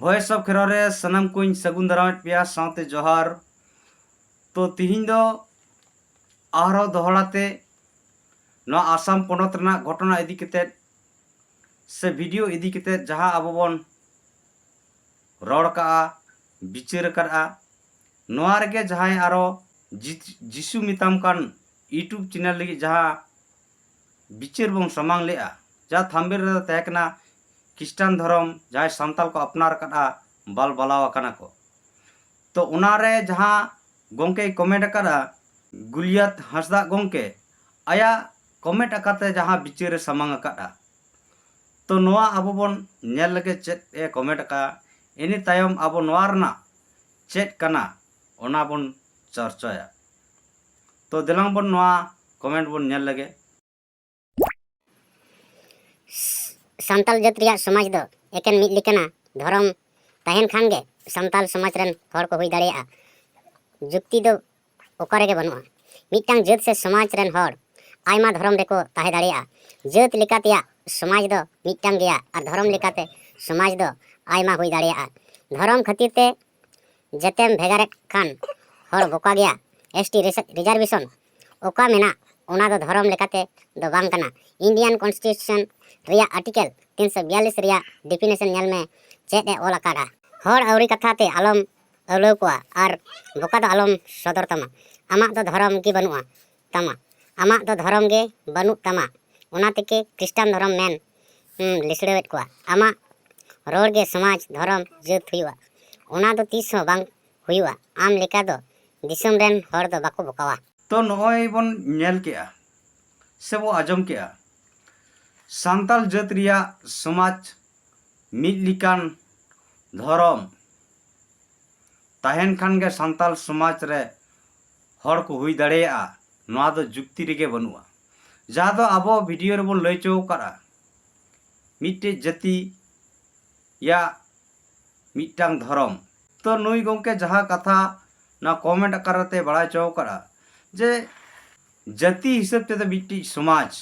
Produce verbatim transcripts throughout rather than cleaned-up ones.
Voice of Kherwal ᱨᱮ ᱥᱟᱱᱟᱢ ᱠᱚᱧ ᱥᱟᱹᱜᱩᱱ ᱫᱟᱨᱟᱢᱮᱫ ᱯᱮᱭᱟ, ᱥᱟᱶᱛᱮ ᱡᱚᱦᱟᱨ᱾ ᱛᱚ ᱛᱤᱦᱤᱧ ᱫᱚ ᱟᱨᱦᱚᱸ ᱫᱚᱦᱲᱟ ᱛᱮ ᱱᱚᱣᱟ ᱟᱥᱟᱢ ᱯᱚᱱᱚᱛ ᱨᱮᱱᱟᱜ ᱜᱷᱚᱴᱚᱱᱟ ᱤᱫᱤ ᱠᱟᱛᱮᱫ ᱥᱮ ᱵᱷᱤᱰᱤᱭᱳ ᱤᱫᱤ ᱠᱟᱛᱮᱫ ᱡᱟᱦᱟᱸ ᱟᱵᱚ ᱵᱚᱱ ᱨᱚᱲ ᱠᱟᱜᱼᱟ, ᱵᱤᱪᱟᱹᱨ ᱟᱠᱟᱫᱼᱟ, ᱱᱚᱣᱟ ᱨᱮᱜᱮ ᱡᱟᱦᱟᱸᱭ ᱟᱨᱚ ᱡᱤ- ᱡᱤᱥᱩ ᱢᱮᱛᱟᱢ ᱠᱟᱱ YouTube ᱪᱮᱱᱮᱞ ᱞᱟᱹᱜᱤᱫ ᱡᱟᱦᱟᱸ ᱵᱤᱪᱟᱹᱨ ᱵᱚᱱ ᱥᱟᱢᱟᱝ ᱞᱮᱜᱼᱟ, ᱡᱟᱦᱟᱸ ᱛᱷᱟᱢᱵᱮᱞ ᱨᱮᱫᱚ ᱛᱟᱦᱮᱸ ᱠᱟᱱᱟ ᱠᱷᱨᱤᱥᱴᱟᱱ ᱫᱷᱚᱨᱚᱢ ᱡᱟᱦᱟᱸᱭ ᱥᱟᱱᱛᱟᱞ ᱠᱚ ᱟᱯᱱᱟᱨ ᱟᱠᱟᱫᱼᱟ, ᱵᱟᱞ ᱵᱟᱞᱟᱣ ᱟᱠᱟᱱᱟ ᱠᱚ᱾ ᱛᱚ ᱚᱱᱟᱨᱮ ᱡᱟᱦᱟᱸ ᱜᱚᱢᱠᱮᱭ ᱠᱚᱢᱮᱱᱴ ᱟᱠᱟᱫᱼᱟ, ᱜᱩᱞᱤᱭᱟᱛ ᱦᱟᱸᱥᱫᱟᱜ ᱜᱚᱢᱠᱮ, ᱟᱭᱟᱜ ᱠᱚᱢᱮᱱᱴ ᱟᱠᱟᱫ ᱛᱮ ᱡᱟᱦᱟᱸ ᱵᱤᱪᱟᱹᱨᱮ ᱥᱟᱢᱟᱝ ᱟᱠᱟᱫᱼᱟ, ᱛᱚ ᱱᱚᱣᱟ ᱟᱵᱚ ᱵᱚᱱ ᱧᱮᱞ ᱞᱮᱜᱮ ᱪᱮᱫ ᱮ ᱠᱚᱢᱮᱱᱴ ᱟᱠᱟᱫᱼᱟ᱾ ᱤᱱᱟᱹ ᱛᱟᱭᱚᱢ ᱟᱵᱚ ᱱᱚᱣᱟ ᱨᱮᱱᱟᱜ ᱪᱮᱫ ᱠᱟᱱᱟ ᱚᱱᱟ ᱵᱚᱱ ᱪᱚᱨᱪᱟᱭᱟ᱾ ᱛᱚ ᱫᱮᱞᱟᱝ ᱵᱚᱱ ᱱᱚᱣᱟ ᱠᱚᱢᱮᱱᱴ ᱵᱚᱱ ᱧᱮᱞ ᱞᱮᱜᱮ᱾ ᱥᱟᱱᱛᱟᱞ ᱡᱟᱹᱛ ᱨᱮᱭᱟᱜ ᱥᱚᱢᱟᱡᱽ ᱫᱚ ᱮᱠᱮᱱ ᱢᱤᱫ ᱞᱮᱠᱟᱱᱟ ᱫᱷᱚᱨᱚᱢ ᱛᱟᱦᱮᱱ ᱠᱷᱟᱱ ᱜᱮ ᱥᱟᱱᱛᱟᱞ ᱥᱚᱢᱟᱡᱽ ᱨᱮᱱ ᱦᱚᱲ ᱠᱚ ᱦᱩᱭ ᱫᱟᱲᱮᱭᱟᱜᱼᱟ᱾ ᱡᱩᱠᱛᱤ ᱫᱚ ᱚᱠᱟ ᱨᱮᱜᱮ ᱵᱟᱹᱱᱩᱜᱼᱟ᱾ ᱢᱤᱫᱴᱟᱝ ᱡᱟᱹᱛ ᱥᱮ ᱥᱚᱢᱟᱡᱽ ᱨᱮᱱ ᱦᱚᱲ ᱟᱭᱢᱟ ᱫᱷᱚᱨᱚᱢ ᱨᱮᱠᱚ ᱛᱟᱦᱮᱸ ᱫᱟᱲᱮᱭᱟᱜᱼᱟ᱾ ᱡᱟᱹᱛ ᱞᱮᱠᱟ ᱛᱮᱭᱟᱜ ᱥᱚᱢᱟᱡᱽ ᱫᱚ ᱢᱤᱫᱴᱟᱝ ᱜᱮᱭᱟ ᱟᱨ ᱫᱷᱚᱨᱚᱢ ᱞᱮᱠᱟᱛᱮ ᱥᱚᱢᱟᱡᱽ ᱫᱚ ᱟᱭᱢᱟ ᱦᱩᱭ ᱫᱟᱲᱮᱭᱟᱜᱼᱟ᱾ ᱫᱷᱚᱨᱚᱢ ᱠᱷᱟᱹᱛᱤᱨ ᱛᱮ ᱡᱟᱹᱛᱮᱢ ᱵᱷᱮᱜᱟᱨᱮᱫ ᱠᱷᱟᱱ ᱦᱚᱲ ᱵᱚᱠᱟ ᱜᱮᱭᱟ᱾ ᱮᱥ ᱴᱤ ᱨᱤᱡᱟᱨᱵᱷᱮᱥᱚᱱ ᱚᱠᱟ ᱢᱮᱱᱟᱜ ᱚᱱᱟ ᱫᱚ ᱫᱷᱚᱨᱚᱢ ᱞᱮᱠᱟᱛᱮ ᱫᱚ ᱵᱟᱝ ᱠᱟᱱᱟ᱾ ᱤᱱᱰᱤᱭᱟᱱ ᱠᱚᱱᱥᱴᱤᱴᱤᱭᱩᱥᱚᱱ ᱨᱮᱭᱟᱜ ᱟᱨᱴᱤᱠᱮᱞ ᱛᱤᱱᱥᱚ ᱵᱤᱭᱟᱞᱤᱥ ᱨᱮᱭᱟᱜ ᱰᱤᱯᱷᱤᱱᱮᱥᱚᱱ ᱧᱮᱞ ᱢᱮ ᱪᱮᱫ ᱮ ᱚᱞ ᱟᱠᱟᱫᱟ᱾ ᱦᱚᱲ ᱟᱹᱣᱲᱤ ᱠᱟᱛᱷᱟ ᱛᱮ ᱟᱞᱚᱢ ᱟᱹᱣᱞᱟᱹᱣ ᱠᱚᱣᱟ ᱟᱨ ᱵᱚᱠᱟ ᱫᱚ ᱟᱞᱚᱢ ᱥᱚᱫᱚᱨ ᱛᱟᱢᱟ᱾ ᱟᱢᱟᱜ ᱫᱚ ᱫᱷᱚᱨᱚᱢ ᱜᱮ ᱵᱟᱹᱱᱩᱜᱼᱟ ᱛᱟᱢᱟ᱾ ᱟᱢᱟᱜ ᱫᱚ ᱫᱷᱚᱨᱚᱢ ᱜᱮ ᱵᱟᱹᱱᱩᱜ ᱛᱟᱢᱟ᱾ ᱚᱱᱟ ᱛᱮᱜᱮ ᱠᱷᱨᱤᱥᱴᱟᱱ ᱫᱷᱚᱨᱚᱢ ᱢᱮᱱ ᱞᱤᱥᱲᱟᱹᱣᱮᱫ ᱠᱚᱣᱟ᱾ ᱟᱢᱟᱜ ᱨᱚᱲ ᱜᱮ ᱥᱚᱢᱟᱡᱽ ᱫᱷᱚᱨᱚᱢ ᱡᱟᱹᱛ ᱦᱩᱭᱩᱜᱼᱟ᱾ ᱚᱱᱟ ᱫᱚ ᱛᱤᱥ ᱦᱚᱸ ᱵᱟᱝ ᱦᱩᱭᱩᱜᱼᱟ᱾ ᱟᱢ ᱞᱮᱠᱟ ᱫᱚ ᱫᱤᱥᱚᱢ ᱨᱮᱱ ᱦᱚᱲ ᱫᱚ ᱵᱟᱠᱚ ᱵᱚᱠᱟᱣᱟ᱾ ᱛᱚ ᱱᱚᱜᱼᱚᱭ ᱵᱚᱱ ᱧᱮᱞ ᱠᱮᱜᱼᱟ ᱥᱮ ᱵᱚ ᱟᱸᱡᱚᱢ ᱠᱮᱜᱼᱟ, ᱥᱟᱱᱛᱟᱞ ᱡᱟᱹᱛ ᱨᱮᱭᱟᱜ ᱥᱚᱢᱟᱡᱽ ᱢᱤᱫ ᱞᱮᱠᱟᱱ ᱫᱷᱚᱨᱚᱢ ᱛᱟᱦᱮᱱ ᱠᱷᱟᱱ ᱜᱮ ᱥᱟᱱᱛᱟᱞ ᱥᱚᱢᱟᱡᱽ ᱨᱮ ᱦᱚᱲ ᱠᱚ ᱦᱩᱭ ᱫᱟᱲᱮᱭᱟᱜᱼᱟ, ᱱᱚᱣᱟ ᱫᱚ ᱡᱩᱠᱛᱤ ᱨᱮᱜᱮ ᱵᱟᱹᱱᱩᱜᱼᱟ᱾ ᱡᱟᱦᱟᱸ ᱫᱚ ᱟᱵᱚ ᱵᱷᱤᱰᱤᱭᱳ ᱨᱮᱵᱚᱱ ᱞᱟᱹᱭ ᱦᱚᱪᱚ ᱟᱠᱟᱫᱼᱟ, ᱢᱤᱫᱴᱮᱡ ᱡᱟᱹᱛᱤᱭᱟᱜ ᱢᱤᱫᱴᱟᱝ ᱫᱷᱚᱨᱚᱢ᱾ ᱛᱚ ᱱᱩᱭ ᱜᱚᱢᱠᱮ ᱡᱟᱦᱟᱸ ᱠᱟᱛᱷᱟ ᱱᱚᱣᱟ ᱠᱚᱢᱮᱱᱴ ᱟᱠᱟᱨ ᱛᱮ ᱵᱟᱲᱟᱭ ᱦᱚᱪᱚ ᱟᱠᱟᱫᱼᱟ ᱡᱮ ᱡᱟᱹᱛᱤ ᱦᱤᱥᱟᱹᱵ ᱛᱮᱫᱚ ᱢᱤᱫᱴᱤᱡ ᱥᱚᱢᱟᱡᱽ,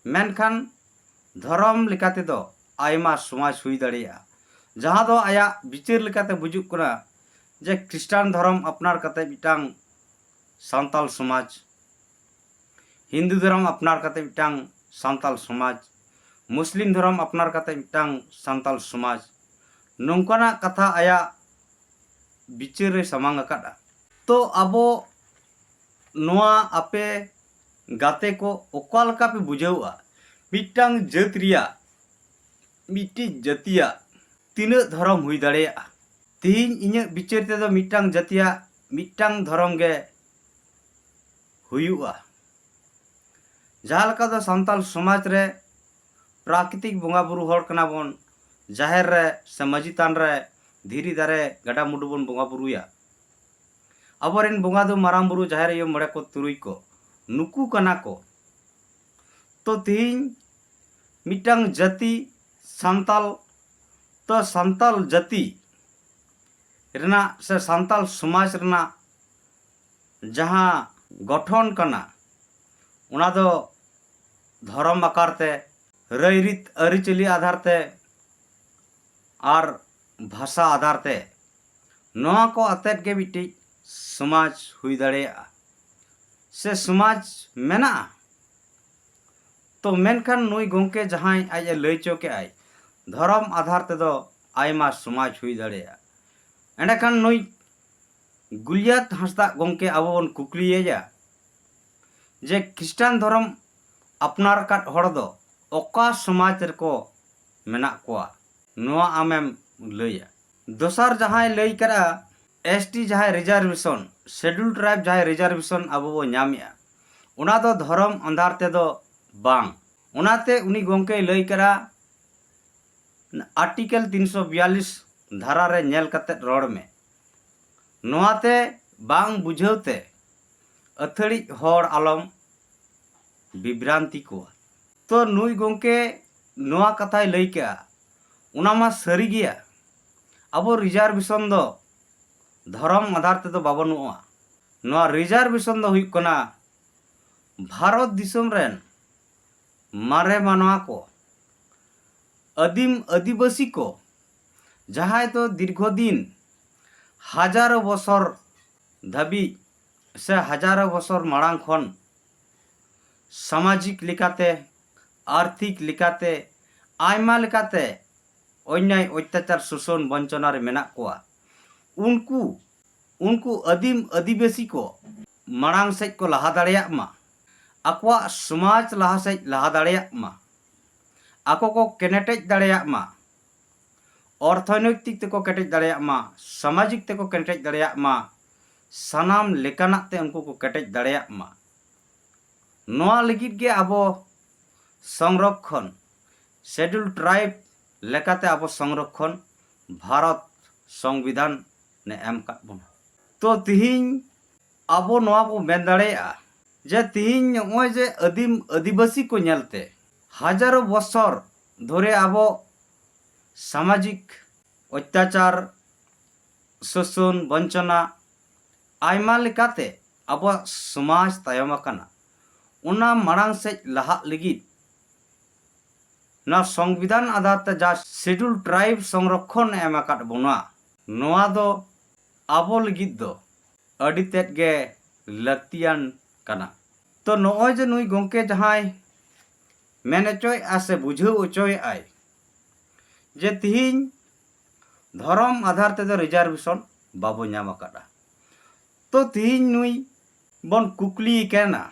ᱢᱮᱱᱠᱷᱟᱱ ᱫᱷᱚᱨᱚᱢ ᱞᱮᱠᱟ ᱛᱮᱫᱚ ᱟᱭᱢᱟ ᱥᱚᱢᱟᱡᱽ ᱦᱩᱭ ᱫᱟᱲᱮᱭᱟᱜᱼᱟ᱾ ᱡᱟᱦᱟᱸ ᱫᱚ ᱟᱭᱟᱜ ᱵᱤᱪᱟᱹᱨ ᱞᱮᱠᱟᱛᱮ ᱵᱩᱡᱩᱜ ᱠᱟᱱᱟ ᱡᱮ ᱠᱷᱨᱤᱥᱴᱟᱱ ᱫᱷᱚᱨᱚᱢ ᱟᱯᱱᱟᱨ ᱠᱟᱛᱮ ᱢᱤᱫᱴᱟᱝ ᱥᱟᱱᱛᱟᱞ ᱥᱚᱢᱟᱡᱽ, ᱦᱤᱱᱫᱩ ᱫᱷᱚᱨᱚᱢ ᱟᱯᱱᱟᱨ ᱠᱟᱛᱮ ᱢᱤᱫᱴᱟᱝ ᱥᱟᱱᱛᱟᱞ ᱥᱚᱢᱟᱡᱽ, ᱢᱩᱥᱞᱤᱢ ᱫᱷᱚᱨᱚᱢ ᱟᱯᱱᱟᱨ ᱠᱟᱛᱮ ᱢᱤᱫᱴᱟᱝ ᱥᱟᱱᱛᱟᱞ ᱥᱚᱢᱟᱡᱽ, ᱱᱚᱝᱠᱟᱱᱟᱜ ᱠᱟᱛᱷᱟ ᱟᱭᱟᱜ ᱵᱤᱪᱟᱹᱨ ᱨᱮ ᱥᱟᱢᱟᱝ ᱟᱠᱟᱫᱼᱟ᱾ ᱛᱚ ᱟᱵᱚ ᱱᱚᱣᱟ ᱟᱯᱮ ᱜᱟᱛᱮ ᱠᱚ ᱚᱠᱟ ᱞᱮᱠᱟ ᱯᱮ ᱵᱩᱡᱷᱟᱹᱣᱟ? ᱢᱤᱫᱴᱟᱝ ᱡᱟᱹᱛ ᱨᱮᱭᱟᱜ, ᱢᱤᱫᱴᱤᱡ ᱡᱟᱹᱛᱤᱭᱟᱜ ᱛᱤᱱᱟᱹᱜ ᱫᱷᱚᱨᱚᱢ ᱦᱩᱭ ᱫᱟᱲᱮᱭᱟᱜᱼᱟ? ᱛᱮᱦᱮᱧ ᱤᱧᱟᱹᱜ ᱵᱤᱪᱟᱹᱨ ᱛᱮᱫᱚ ᱢᱤᱫᱴᱟᱝ ᱡᱟᱹᱛᱤᱭᱟᱜ ᱢᱤᱫᱴᱟᱝ ᱫᱷᱚᱨᱚᱢ ᱜᱮ ᱦᱩᱭᱩᱜᱼᱟ᱾ ᱡᱟᱦᱟᱸ ᱞᱮᱠᱟ ᱫᱚ ᱥᱟᱱᱛᱟᱞ ᱥᱚᱢᱟᱡᱽ ᱨᱮ ᱯᱨᱟᱠᱨᱤᱛᱤᱠ ᱵᱚᱸᱜᱟ ᱵᱩᱨᱩ ᱦᱚᱲ ᱠᱟᱱᱟ ᱵᱚᱱ, ᱡᱟᱦᱮᱨ ᱨᱮ ᱥᱮ ᱢᱟᱹᱡᱷᱤ ᱛᱷᱟᱱ ᱨᱮ ᱫᱷᱤᱨᱤ ᱫᱟᱨᱮ ᱜᱟᱰᱟ ᱢᱩᱰᱩ ᱵᱚᱱ ᱵᱚᱸᱜᱟ ᱵᱩᱨᱩᱭᱟ᱾ ᱟᱵᱚᱨᱮᱱ ᱵᱚᱸᱜᱟ ᱫᱚ ᱢᱟᱨᱟᱝ ᱵᱩᱨᱩ, ᱡᱟᱦᱮᱨ ᱟᱭᱳ, ᱢᱚᱬᱮ ᱠᱚ, ᱛᱩᱨᱩᱭ ᱠᱚ, ᱱᱩᱠᱩ ᱠᱟᱱᱟ ᱠᱚ᱾ ᱛᱚ ᱛᱮᱦᱮᱧ ᱢᱤᱫᱴᱟᱝ ᱡᱟᱹᱛᱤ ᱥᱟᱱᱛᱟᱞ, ᱛᱚ ᱥᱟᱱᱛᱟᱞ ᱡᱟᱹᱛᱤ ᱨᱮᱱᱟᱜ ᱥᱮ ᱥᱟᱱᱛᱟᱞ ᱥᱚᱢᱟᱡᱽ ᱨᱮᱱᱟᱜ ᱡᱟᱦᱟᱸ ᱜᱚᱴᱷᱚᱱ ᱠᱟᱱᱟ, ᱚᱱᱟ ᱫᱚ ᱫᱷᱚᱨᱚᱢ ᱟᱠᱟᱨ ᱛᱮ, ᱨᱟᱹᱭᱨᱤᱛ ᱟᱹᱨᱤᱪᱟᱹᱞᱤ ᱟᱫᱷᱟᱨ ᱛᱮ ᱟᱨ ᱵᱷᱟᱥᱟ ᱟᱫᱷᱟᱨ ᱛᱮ, ᱱᱚᱣᱟ ᱠᱚ ᱟᱛᱮᱫ ᱜᱮ ᱢᱤᱫᱴᱤᱡ ᱥᱚᱢᱟᱡᱽ ᱦᱩᱭ ᱫᱟᱲᱮᱭᱟᱜᱼᱟ ᱥᱮ ᱥᱚᱢᱟᱡᱽ ᱢᱮᱱᱟᱜᱼᱟ᱾ ᱛᱚ ᱢᱮᱱᱠᱷᱟᱱ ᱱᱩᱭ ᱜᱚᱢᱠᱮ ᱡᱟᱦᱟᱸᱭ ᱟᱡ ᱮ ᱞᱟᱹᱭ ᱦᱚᱪᱚ ᱠᱮᱜᱼᱟᱭ, ᱫᱷᱚᱨᱚᱢ ᱟᱫᱷᱟᱨ ᱛᱮᱫᱚ ᱟᱭᱢᱟ ᱥᱚᱢᱟᱡᱽ ᱦᱩᱭ ᱫᱟᱲᱮᱭᱟᱜᱼᱟ᱾ ᱮᱸᱰᱮᱠᱷᱟᱱ ᱱᱩᱭ ᱜᱩᱞᱤᱭᱟᱛ ᱦᱟᱸᱥᱫᱟᱜ ᱜᱚᱢᱠᱮ ᱟᱵᱚ ᱵᱚᱱ ᱠᱩᱠᱞᱤᱭᱮᱭᱟ ᱡᱮ ᱠᱷᱨᱤᱥᱴᱟᱱ ᱫᱷᱚᱨᱚᱢ ᱟᱯᱱᱟᱨ ᱟᱠᱟᱫ ᱦᱚᱲ ᱫᱚ ᱚᱠᱟ ᱥᱚᱢᱟᱡᱽ ᱨᱮᱠᱚ ᱢᱮᱱᱟᱜ ᱠᱚᱣᱟ? ᱱᱚᱣᱟ ᱟᱢᱮᱢ ᱞᱟᱹᱭᱟ᱾ ᱫᱚᱥᱟᱨ ᱡᱟᱦᱟᱸᱭ ᱞᱟᱹᱭ ᱠᱟᱫᱟ, ᱮᱥ ᱴᱤ ᱡᱟᱦᱟᱸᱭ ᱨᱤᱡᱟᱨᱵᱷᱮᱥᱚᱱ, ᱥᱮᱰᱩᱞ ᱴᱨᱟᱭᱤᱵᱽ ᱡᱟᱦᱟᱸᱭ ᱨᱤᱡᱟᱨᱵᱷᱮᱥᱚᱱ ᱟᱵᱚ ᱵᱚ ᱧᱟᱢᱮᱜᱼᱟ, ᱚᱱᱟ ᱫᱚ ᱫᱷᱚᱨᱚᱢ ᱟᱫᱷᱟᱨ ᱛᱮᱫᱚ ᱵᱟᱝ᱾ ᱚᱱᱟᱛᱮ ᱩᱱᱤ ᱜᱚᱢᱠᱮᱭ ᱞᱟᱹᱭ ᱠᱟᱫᱟ, ᱟᱨᱴᱤᱠᱮᱞ ᱛᱤᱱᱥᱚ ᱵᱤᱭᱟᱞᱤᱥ ᱫᱷᱟᱨᱟ ᱨᱮ ᱧᱮᱞ ᱠᱟᱛᱮᱫ ᱨᱚᱲ ᱢᱮ᱾ ᱱᱚᱣᱟᱛᱮ ᱵᱟᱝ ᱵᱩᱡᱷᱟᱹᱣ ᱛᱮ ᱟᱹᱛᱷᱟᱹᱲᱤᱡ ᱦᱚᱲ ᱟᱞᱚᱢ ᱵᱤᱵᱷᱨᱟᱱᱛᱤ ᱠᱚᱣᱟ᱾ ᱛᱚ ᱱᱩᱭ ᱜᱚᱢᱠᱮ ᱱᱚᱣᱟ ᱠᱟᱛᱷᱟᱭ ᱞᱟᱹᱭ ᱠᱮᱜᱼᱟ, ᱚᱱᱟ ᱢᱟ ᱥᱟᱹᱨᱤ ᱜᱮᱭᱟ᱾ ᱟᱵᱚ ᱨᱤᱡᱟᱨᱵᱷᱮᱥᱚᱱ ᱫᱚ ᱫᱷᱚᱨᱚᱢ ᱟᱫᱷᱟᱨ ᱛᱮᱫᱚ ᱵᱟᱵᱚᱱ ᱮᱢᱚᱜᱼᱟ᱾ ᱱᱚᱣᱟ ᱨᱤᱡᱟᱨᱵᱷᱮᱥᱚᱱ ᱫᱚ ᱦᱩᱭᱩᱜ ᱠᱟᱱᱟ ᱵᱷᱟᱨᱚᱛ ᱫᱤᱥᱚᱢ ᱨᱮᱱ ᱢᱟᱨᱮ ᱢᱟᱱᱣᱟ ᱠᱚ, ᱟᱹᱫᱤᱢ ᱟᱹᱫᱤᱵᱟᱹᱥᱤ ᱠᱚ, ᱡᱟᱦᱟᱸᱭ ᱫᱚ ᱫᱤᱨᱜᱷᱚ ᱫᱤᱱ ᱦᱟᱡᱟᱨᱚ ᱵᱚᱥᱚᱨ ᱫᱷᱟᱹᱵᱤᱡ ᱥᱮ ᱦᱟᱡᱟᱨᱚ ᱵᱚᱥᱚᱨ ᱢᱟᱲᱟᱝ ᱠᱷᱚᱱ ᱥᱟᱢᱟᱡᱤᱠ ᱞᱮᱠᱟᱛᱮ, ᱟᱨᱛᱷᱤᱠ ᱞᱮᱠᱟᱛᱮ, ᱟᱭᱢᱟ ᱞᱮᱠᱟᱛᱮ ᱚᱱᱭᱟᱭ, ᱚᱛᱛᱟᱪᱟᱨ, ᱥᱳᱥᱚᱱ, ᱵᱚᱧᱪᱚᱱᱟ ᱨᱮ ᱢᱮᱱᱟᱜ ᱠᱚᱣᱟ, ᱩᱱᱠᱩ, ᱩᱱᱠᱩ ᱟᱹᱫᱤᱢ ᱟᱹᱫᱤᱵᱟᱹᱥᱤ ᱠᱚ ᱢᱟᱲᱟᱝ ᱥᱮᱫ ᱠᱚ ᱞᱟᱦᱟ ᱫᱟᱲᱮᱭᱟᱜ ᱢᱟ, ᱟᱠᱚᱣᱟᱜ ᱥᱚᱢᱟᱡᱽ ᱞᱟᱦᱟ ᱥᱮᱫ ᱞᱟᱦᱟ ᱫᱟᱲᱮᱭᱟᱜ ᱢᱟ, ᱟᱠᱚ ᱠᱚ ᱠᱮᱱᱮᱴᱮᱡ ᱫᱟᱲᱮᱭᱟᱜ ᱢᱟ, ᱚᱨᱛᱷᱚᱱᱳᱭᱛᱤᱠ ᱛᱮᱠᱚ ᱠᱮᱴᱮᱡ ᱫᱟᱲᱮᱭᱟᱜ ᱢᱟ, ᱥᱟᱢᱟᱡᱤᱠ ᱛᱮᱠᱚ ᱠᱮᱴᱮᱡ ᱫᱟᱲᱮᱭᱟᱜ ᱢᱟ, ᱥᱟᱱᱟᱢ ᱞᱮᱠᱟᱱᱟᱜ ᱛᱮ ᱩᱱᱠᱩ ᱠᱚ ᱠᱮᱴᱮᱡ ᱫᱟᱲᱮᱭᱟᱜ ᱢᱟ᱾ ᱱᱚᱣᱟ ᱞᱟᱹᱜᱤᱫ ᱜᱮ ᱟᱵᱚ ᱥᱚᱝᱨᱚᱠᱠᱷᱚᱱ, ᱥᱮᱰᱩᱞ ᱴᱨᱟᱭᱤᱵᱽ ᱞᱮᱠᱟᱛᱮ ᱟᱵᱚ ᱥᱚᱝᱨᱚᱠᱠᱷᱚᱱ ᱵᱷᱟᱨᱚᱛ ᱥᱚᱝᱵᱤᱫᱷᱟᱱ ᱮ ᱮᱢ ᱟᱠᱟᱫ ᱵᱚᱱᱟ᱾ ᱛᱚ ᱛᱤᱦᱤᱧ ᱟᱵᱚ ᱱᱚᱣᱟ ᱵᱚ ᱢᱮᱱ ᱫᱟᱲᱮᱭᱟᱜᱼᱟ ᱡᱮ ᱛᱤᱦᱤᱧ ᱱᱚᱜᱼᱚᱭ ᱡᱮ ᱟᱹᱫᱤᱢ ᱟᱹᱫᱤᱵᱟᱹᱥᱤ ᱠᱚ ᱧᱮᱞᱛᱮ ᱦᱟᱡᱟᱨᱚ ᱵᱚᱥᱚᱨ ᱫᱷᱚᱨᱮ ᱟᱵᱚ ᱥᱟᱢᱟᱡᱤᱠ ᱚᱛᱛᱟᱪᱟᱨ, ᱥᱳᱥᱚᱱ, ᱵᱚᱧᱪᱚᱱᱟ, ᱟᱭᱢᱟ ᱞᱮᱠᱟᱛᱮ ᱟᱵᱚᱣᱟᱜ ᱥᱚᱢᱟᱡᱽ ᱛᱟᱭᱚᱢ ᱟᱠᱟᱱᱟ᱾ ᱚᱱᱟ ᱢᱟᱲᱟᱝ ᱥᱮᱫ ᱞᱟᱦᱟᱜ ᱞᱟᱹᱜᱤᱫ ᱱᱚᱣᱟ ᱥᱚᱝᱵᱤᱫᱷᱟᱱ ᱟᱫᱷᱟᱨ ᱛᱮ ᱡᱟ ᱥᱤᱰᱩᱞ ᱴᱨᱟᱭᱤᱵᱽ ᱥᱚᱝᱨᱚᱠᱠᱷᱚᱱ ᱮ ᱮᱢ ᱟᱠᱟᱫ ᱵᱚᱱᱟ, ᱱᱚᱣᱟ ᱫᱚ ᱟᱵᱚ ᱞᱟᱹᱜᱤᱫ ᱫᱚ ᱟᱹᱰᱤ ᱛᱮᱫ ᱜᱮ ᱞᱟᱹᱠᱛᱤᱭᱟᱱ ᱠᱟᱱᱟ᱾ ᱛᱚ ᱱᱚᱜᱼᱚᱭ ᱡᱮ ᱱᱩᱭ ᱜᱚᱢᱠᱮ ᱡᱟᱦᱟᱸᱭ ᱢᱮᱱ ᱦᱚᱪᱚᱭᱮᱫᱼᱟ ᱥᱮ ᱵᱩᱡᱷᱟᱹᱣ ᱦᱚᱪᱚᱭᱮᱫᱼᱟᱭ ᱡᱮ ᱛᱤᱦᱤᱧ ᱫᱷᱚᱨᱚᱢ ᱟᱫᱷᱟᱨ ᱛᱮᱫᱚ ᱨᱤᱡᱟᱨᱵᱷᱮᱥᱚᱱ ᱵᱟᱵᱚ ᱧᱟᱢ ᱟᱠᱟᱫᱼᱟ, ᱛᱚ ᱛᱤᱦᱤᱧ ᱱᱩᱭ ᱵᱚᱱ ᱠᱩᱠᱞᱤᱭᱮ ᱠᱟᱱᱟ,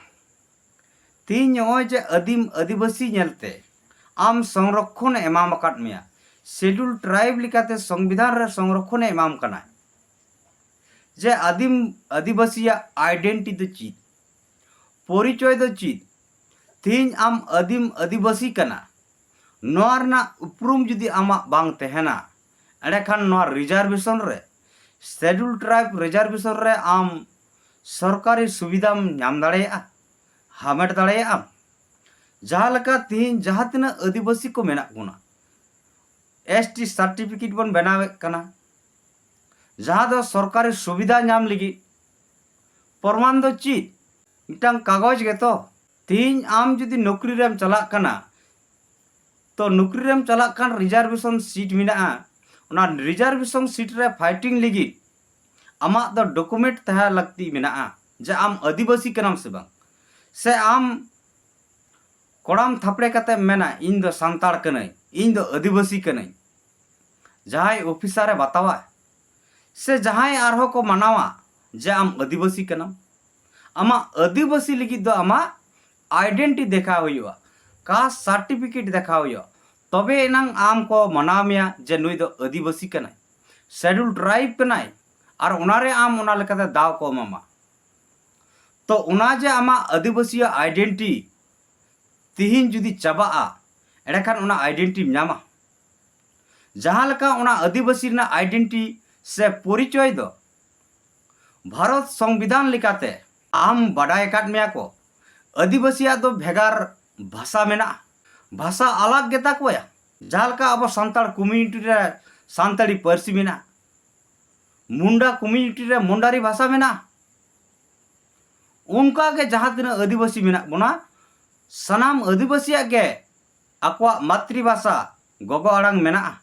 ᱛᱤᱦᱤᱧ ᱱᱚᱜᱼᱚᱭ ᱡᱮ ᱟᱹᱫᱤᱢ ᱟᱹᱫᱤᱵᱟᱹᱥᱤ ᱧᱮᱞᱛᱮ ᱟᱢ ᱥᱚᱝᱨᱚᱠᱠᱷᱚᱱᱮ ᱮᱢᱟᱢ ᱟᱠᱟᱫ ᱢᱮᱭᱟ, ᱥᱤᱰᱩᱞ ᱴᱨᱟᱭᱤᱵᱽ ᱞᱮᱠᱟᱛᱮ ᱥᱚᱝᱵᱤᱫᱷᱟᱱ ᱨᱮ ᱥᱚᱝᱨᱚᱠᱠᱷᱚᱱᱮ ᱮᱢᱟᱢ ᱠᱟᱱᱟ, ᱡᱮ ᱟᱹᱫᱤᱢ ᱟᱹᱫᱤᱵᱟᱹᱥᱤᱭᱟᱜ ᱟᱭᱰᱮᱱᱴᱤ ᱫᱚ ᱪᱮᱫ, ᱯᱚᱨᱤᱪᱚᱭ ᱫᱚ ᱪᱮᱫ? ᱛᱤᱦᱤᱧ ᱟᱢ ᱟᱹᱫᱤᱢ ᱟᱹᱫᱤᱵᱟᱹᱥᱤ ᱠᱟᱱᱟ, ᱱᱚᱣᱟ ᱨᱮᱱᱟᱜ ᱩᱯᱨᱩᱢ ᱡᱩᱫᱤ ᱟᱢᱟᱜ ᱵᱟᱝ ᱛᱟᱦᱮᱱᱟ, ᱮᱸᱰᱮᱠᱷᱟᱱ ᱱᱚᱣᱟ ᱨᱤᱡᱟᱨᱵᱷᱮᱥᱚᱱ ᱨᱮ, ᱥᱮᱰᱩᱞ ᱴᱨᱟᱭᱤᱵᱽ ᱨᱤᱡᱟᱨᱵᱷᱮᱥᱚᱱ ᱨᱮ ᱟᱢ ᱥᱚᱨᱠᱟᱨᱤ ᱥᱩᱵᱤᱫᱷᱟᱢ ᱧᱟᱢ ᱫᱟᱲᱮᱭᱟᱜᱼᱟ, ᱦᱟᱢᱮᱴ ᱫᱟᱲᱮᱭᱟᱜᱼᱟᱢ? ᱡᱟᱦᱟᱸ ᱞᱮᱠᱟ ᱛᱤᱦᱤᱧ ᱡᱟᱦᱟᱸ ᱛᱤᱱᱟᱹᱜ ᱟᱹᱫᱤᱵᱟᱹᱥᱤ ᱠᱚ ᱢᱮᱱᱟᱜ ᱵᱚᱱᱟ, ᱮᱥ ᱴᱤ ᱥᱟᱨᱴᱤᱯᱷᱤᱠᱮᱴ ᱵᱚᱱ ᱵᱮᱱᱟᱣᱮᱫ ᱠᱟᱱᱟ, ᱡᱟᱦᱟᱸ ᱫᱚ ᱥᱚᱨᱠᱟᱨᱤ ᱥᱩᱵᱤᱫᱷᱟ ᱧᱟᱢ ᱞᱟᱹᱜᱤᱫ᱾ ᱯᱨᱚᱢᱟᱱ ᱫᱚ ᱪᱮᱫ? ᱢᱤᱫᱴᱟᱝ ᱠᱟᱜᱚᱡᱽ ᱜᱮᱛᱚ᱾ ᱛᱤᱦᱤᱧ ᱟᱢ ᱡᱩᱫᱤ ᱱᱚᱠᱨᱤ ᱨᱮᱢ ᱪᱟᱞᱟᱜ ᱠᱟᱱᱟ, ᱛᱚ ᱱᱚᱠᱨᱤ ᱨᱮᱢ ᱪᱟᱞᱟᱜ ᱠᱷᱟᱱ ᱨᱤᱡᱟᱨᱵᱷᱮᱥᱚᱱ ᱥᱤᱴ ᱢᱮᱱᱟᱜᱼᱟ, ᱚᱱᱟ ᱨᱤᱡᱟᱨᱵᱷᱮᱥᱚᱱ ᱥᱤᱴ ᱨᱮ ᱯᱷᱟᱭᱴᱤᱝ ᱞᱟᱹᱜᱤᱫ ᱟᱢᱟᱜ ᱫᱚ ᱰᱚᱠᱩᱢᱮᱱᱴ ᱛᱟᱦᱮᱸ ᱞᱟᱹᱠᱛᱤ ᱢᱮᱱᱟᱜᱼᱟ, ᱡᱮ ᱟᱢ ᱟᱹᱫᱤᱵᱟᱹᱥᱤ ᱠᱟᱱᱟᱢ ᱥᱮ ᱵᱟᱝ, ᱥᱮ ᱟᱢ ᱠᱚᱲᱟᱢ ᱛᱷᱟᱯᱲᱮ ᱠᱟᱛᱮᱢ ᱢᱮᱱᱟ, "ᱤᱧ ᱫᱚ ᱥᱟᱱᱛᱟᱲ ᱠᱟᱹᱱᱟᱹᱧ, ᱤᱧ ᱫᱚ ᱟᱹᱫᱤᱵᱟᱹᱥᱤ ᱠᱟᱹᱱᱟᱹᱧ", ᱡᱟᱦᱟᱸᱭ ᱚᱯᱷᱤᱥᱟᱨᱮ ᱵᱟᱛᱟᱣᱟ ᱥᱮ ᱡᱟᱦᱟᱸᱭ ᱟᱨᱦᱚᱸ ᱠᱚ ᱢᱟᱱᱟᱣᱟ ᱡᱮ ᱟᱢ ᱟᱹᱫᱤᱵᱟᱹᱥᱤ ᱠᱟᱱᱟᱢ, ᱟᱢᱟᱜ ᱟᱹᱫᱤᱵᱟᱹᱥᱤ ᱞᱟᱹᱜᱤᱫ ᱫᱚ ᱟᱢᱟᱜ ᱟᱭᱰᱮᱱᱴᱤ ᱫᱮᱠᱷᱟᱣ ᱦᱩᱭᱩᱜᱼᱟ, ᱠᱟᱥᱴ ᱥᱟᱨᱴᱤᱯᱷᱤᱠᱮᱴ ᱫᱮᱠᱷᱟᱣ ᱦᱩᱭᱩᱜᱼᱟ, ᱛᱚᱵᱮ ᱮᱱᱟᱝ ᱟᱢ ᱠᱚ ᱢᱟᱱᱟᱣ ᱢᱮᱭᱟ ᱡᱮ ᱱᱩᱭ ᱫᱚ ᱟᱹᱫᱤᱵᱟᱹᱥᱤ ᱠᱟᱱᱟᱭ, ᱥᱮᱰᱩᱞ ᱴᱨᱟᱭᱤᱵᱽ ᱠᱟᱱᱟᱭ, ᱟᱨ ᱚᱱᱟᱨᱮ ᱟᱢ ᱚᱱᱟ ᱞᱮᱠᱟᱛᱮ ᱫᱟᱣ ᱠᱚ ᱮᱢᱟᱢᱟ᱾ ᱛᱚ ᱚᱱᱟ ᱡᱮ ᱟᱢᱟᱜ ᱟᱹᱫᱤᱵᱟᱹᱥᱤᱭᱟᱜ ᱟᱭᱰᱮᱱᱴᱤ ᱛᱤᱦᱤᱧ ᱡᱩᱫᱤ ᱪᱟᱵᱟᱜᱼᱟ, ᱮᱸᱰᱮᱠᱷᱟᱱ ᱚᱱᱟ ᱟᱭᱰᱮᱱᱴᱤᱢ ᱧᱟᱢᱟ᱾ ᱡᱟᱦᱟᱸ ᱞᱮᱠᱟ ᱚᱱᱟ ᱟᱹᱫᱤᱵᱟᱹᱥᱤ ᱨᱮᱱᱟᱜ ᱟᱭᱰᱮᱱᱴᱤ ᱥᱮ ᱯᱚᱨᱤᱪᱚᱭ ᱫᱚ ᱵᱷᱟᱨᱚᱛ ᱥᱚᱝᱵᱤᱫᱷᱟᱱ ᱞᱮᱠᱟᱛᱮ ᱟᱢ ᱵᱟᱰᱟᱭ ᱟᱠᱟᱫ ᱢᱮᱭᱟ ᱠᱚ, ᱟᱹᱫᱤᱵᱟᱹᱥᱤᱭᱟᱜ ᱫᱚ ᱵᱷᱮᱜᱟᱨ ᱵᱷᱟᱥᱟ ᱢᱮᱱᱟᱜᱼᱟ, ᱵᱷᱟᱥᱟ ᱟᱞᱟᱜᱽ ᱜᱮᱛᱟ ᱠᱚᱣᱟ᱾ ᱡᱟᱦᱟᱸ ᱞᱮᱠᱟ ᱟᱵᱚ ᱥᱟᱱᱛᱟᱲ ᱠᱚᱢᱤᱭᱩᱱᱤᱴᱤ ᱨᱮ ᱥᱟᱱᱛᱟᱲᱤ ᱯᱟᱹᱨᱥᱤ ᱢᱮᱱᱟᱜᱼᱟ, ᱢᱩᱱᱰᱟ ᱠᱚᱢᱤᱭᱩᱱᱤᱴᱤ ᱨᱮ ᱢᱩᱱᱰᱟᱨᱤ ᱵᱷᱟᱥᱟ ᱢᱮᱱᱟᱜᱼᱟ, ᱚᱱᱠᱟ ᱜᱮ ᱡᱟᱦᱟᱸ ᱛᱤᱱᱟᱹᱜ ᱟᱹᱫᱤᱵᱟᱹᱥᱤ ᱢᱮᱱᱟᱜ ᱵᱚᱱᱟ, ᱥᱟᱱᱟᱢ ᱟᱹᱫᱤᱵᱟᱹᱥᱤᱭᱟᱜ ᱜᱮ ᱟᱠᱚᱣᱟᱜ ᱢᱟᱛᱨᱤ ᱵᱷᱟᱥᱟ, ᱜᱚᱜᱚ ᱟᱲᱟᱝ ᱢᱮᱱᱟᱜᱼᱟ᱾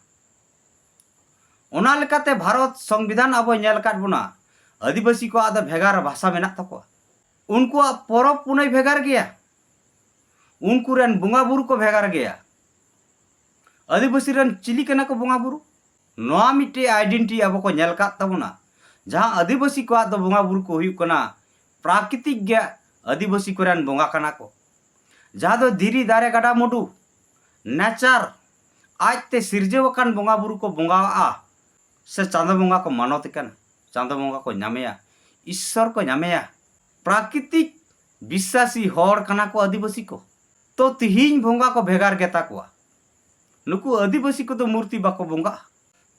ᱚᱱᱟ ᱞᱮᱠᱟᱛᱮ ᱵᱷᱟᱨᱚᱛ ᱥᱚᱝᱵᱤᱫᱷᱟᱱ ᱟᱵᱚᱭ ᱧᱮᱞ ᱟᱠᱟᱫ ᱵᱚᱱᱟ, ᱟᱹᱫᱤᱵᱟᱹᱥᱤ ᱠᱚᱣᱟᱜ ᱫᱚ ᱵᱷᱮᱜᱟᱨ ᱵᱷᱟᱥᱟ ᱢᱮᱱᱟᱜ ᱛᱟᱠᱚᱣᱟ, ᱩᱱᱠᱩᱣᱟᱜ ᱯᱚᱨᱚᱵᱽ ᱯᱩᱱᱟᱹᱭ ᱵᱷᱮᱜᱟᱨ ᱜᱮᱭᱟ, ᱩᱱᱠᱩ ᱨᱮᱱ ᱵᱚᱸᱜᱟ ᱵᱩᱨᱩ ᱠᱚ ᱵᱷᱮᱜᱟᱨ ᱜᱮᱭᱟ᱾ ᱟᱹᱫᱤᱵᱟᱹᱥᱤ ᱨᱮᱱ ᱪᱤᱞᱤ ᱠᱟᱱᱟ ᱠᱚ ᱵᱚᱸᱜᱟ ᱵᱩᱨᱩ? ᱱᱚᱣᱟ ᱢᱤᱫᱴᱮᱡ ᱟᱭᱰᱮᱱᱴᱤ ᱟᱵᱚ ᱠᱚ ᱧᱮᱞ ᱟᱠᱟᱫ ᱛᱟᱵᱚᱱᱟ᱾ ᱡᱟᱦᱟᱸ ᱟᱹᱫᱤᱵᱟᱹᱥᱤ ᱠᱚᱣᱟᱜ ᱫᱚ ᱵᱚᱸᱜᱟ ᱵᱩᱨᱩ ᱠᱚ ᱦᱩᱭᱩᱜ ᱠᱟᱱᱟ ᱯᱨᱟᱠᱨᱤᱛᱤᱠ ᱜᱮ, ᱟᱹᱫᱤᱵᱟᱹᱥᱤ ᱠᱚᱨᱮᱱ ᱵᱚᱸᱜᱟ ᱠᱟᱱᱟ ᱠᱚ, ᱡᱟᱦᱟᱸ ᱫᱚ ᱫᱷᱤᱨᱤ, ᱫᱟᱨᱮ, ᱜᱟᱰᱟ, ᱢᱩᱰᱩ, ᱱᱮᱪᱟᱨ, ᱟᱡᱛᱮ ᱥᱤᱨᱡᱟᱹᱣ ᱟᱠᱟᱱ ᱵᱚᱸᱜᱟ ᱵᱩᱨᱩ ᱠᱚ ᱵᱚᱸᱜᱟᱣᱟᱜᱼᱟ, ᱥᱮ ᱪᱟᱸᱫᱚ ᱵᱚᱸᱜᱟ ᱠᱚ ᱢᱟᱱᱚᱛ ᱮ ᱠᱟᱱᱟ, ᱪᱟᱸᱫᱚ ᱵᱚᱸᱜᱟ ᱠᱚ ᱧᱟᱢᱮᱭᱟ, ᱤᱥᱥᱚᱨ ᱠᱚ ᱧᱟᱢᱮᱭᱟ᱾ ᱯᱨᱟᱠᱨᱤᱛᱤᱠ ᱵᱤᱥᱥᱟᱥᱤ ᱦᱚᱲ ᱠᱟᱱᱟ ᱠᱚ ᱟᱹᱫᱤᱵᱟᱹᱥᱤ ᱠᱚ᱾ ᱛᱚ ᱛᱤᱦᱤᱧ ᱵᱚᱸᱜᱟ ᱠᱚ ᱵᱷᱮᱜᱟᱨ ᱜᱮᱛᱟ ᱠᱚᱣᱟ᱾ ᱱᱩᱠᱩ ᱟᱹᱫᱤᱵᱟᱹᱥᱤ ᱠᱚᱫᱚ ᱢᱩᱨᱛᱤ ᱵᱟᱠᱚ ᱵᱚᱸᱜᱟᱜᱼᱟ᱾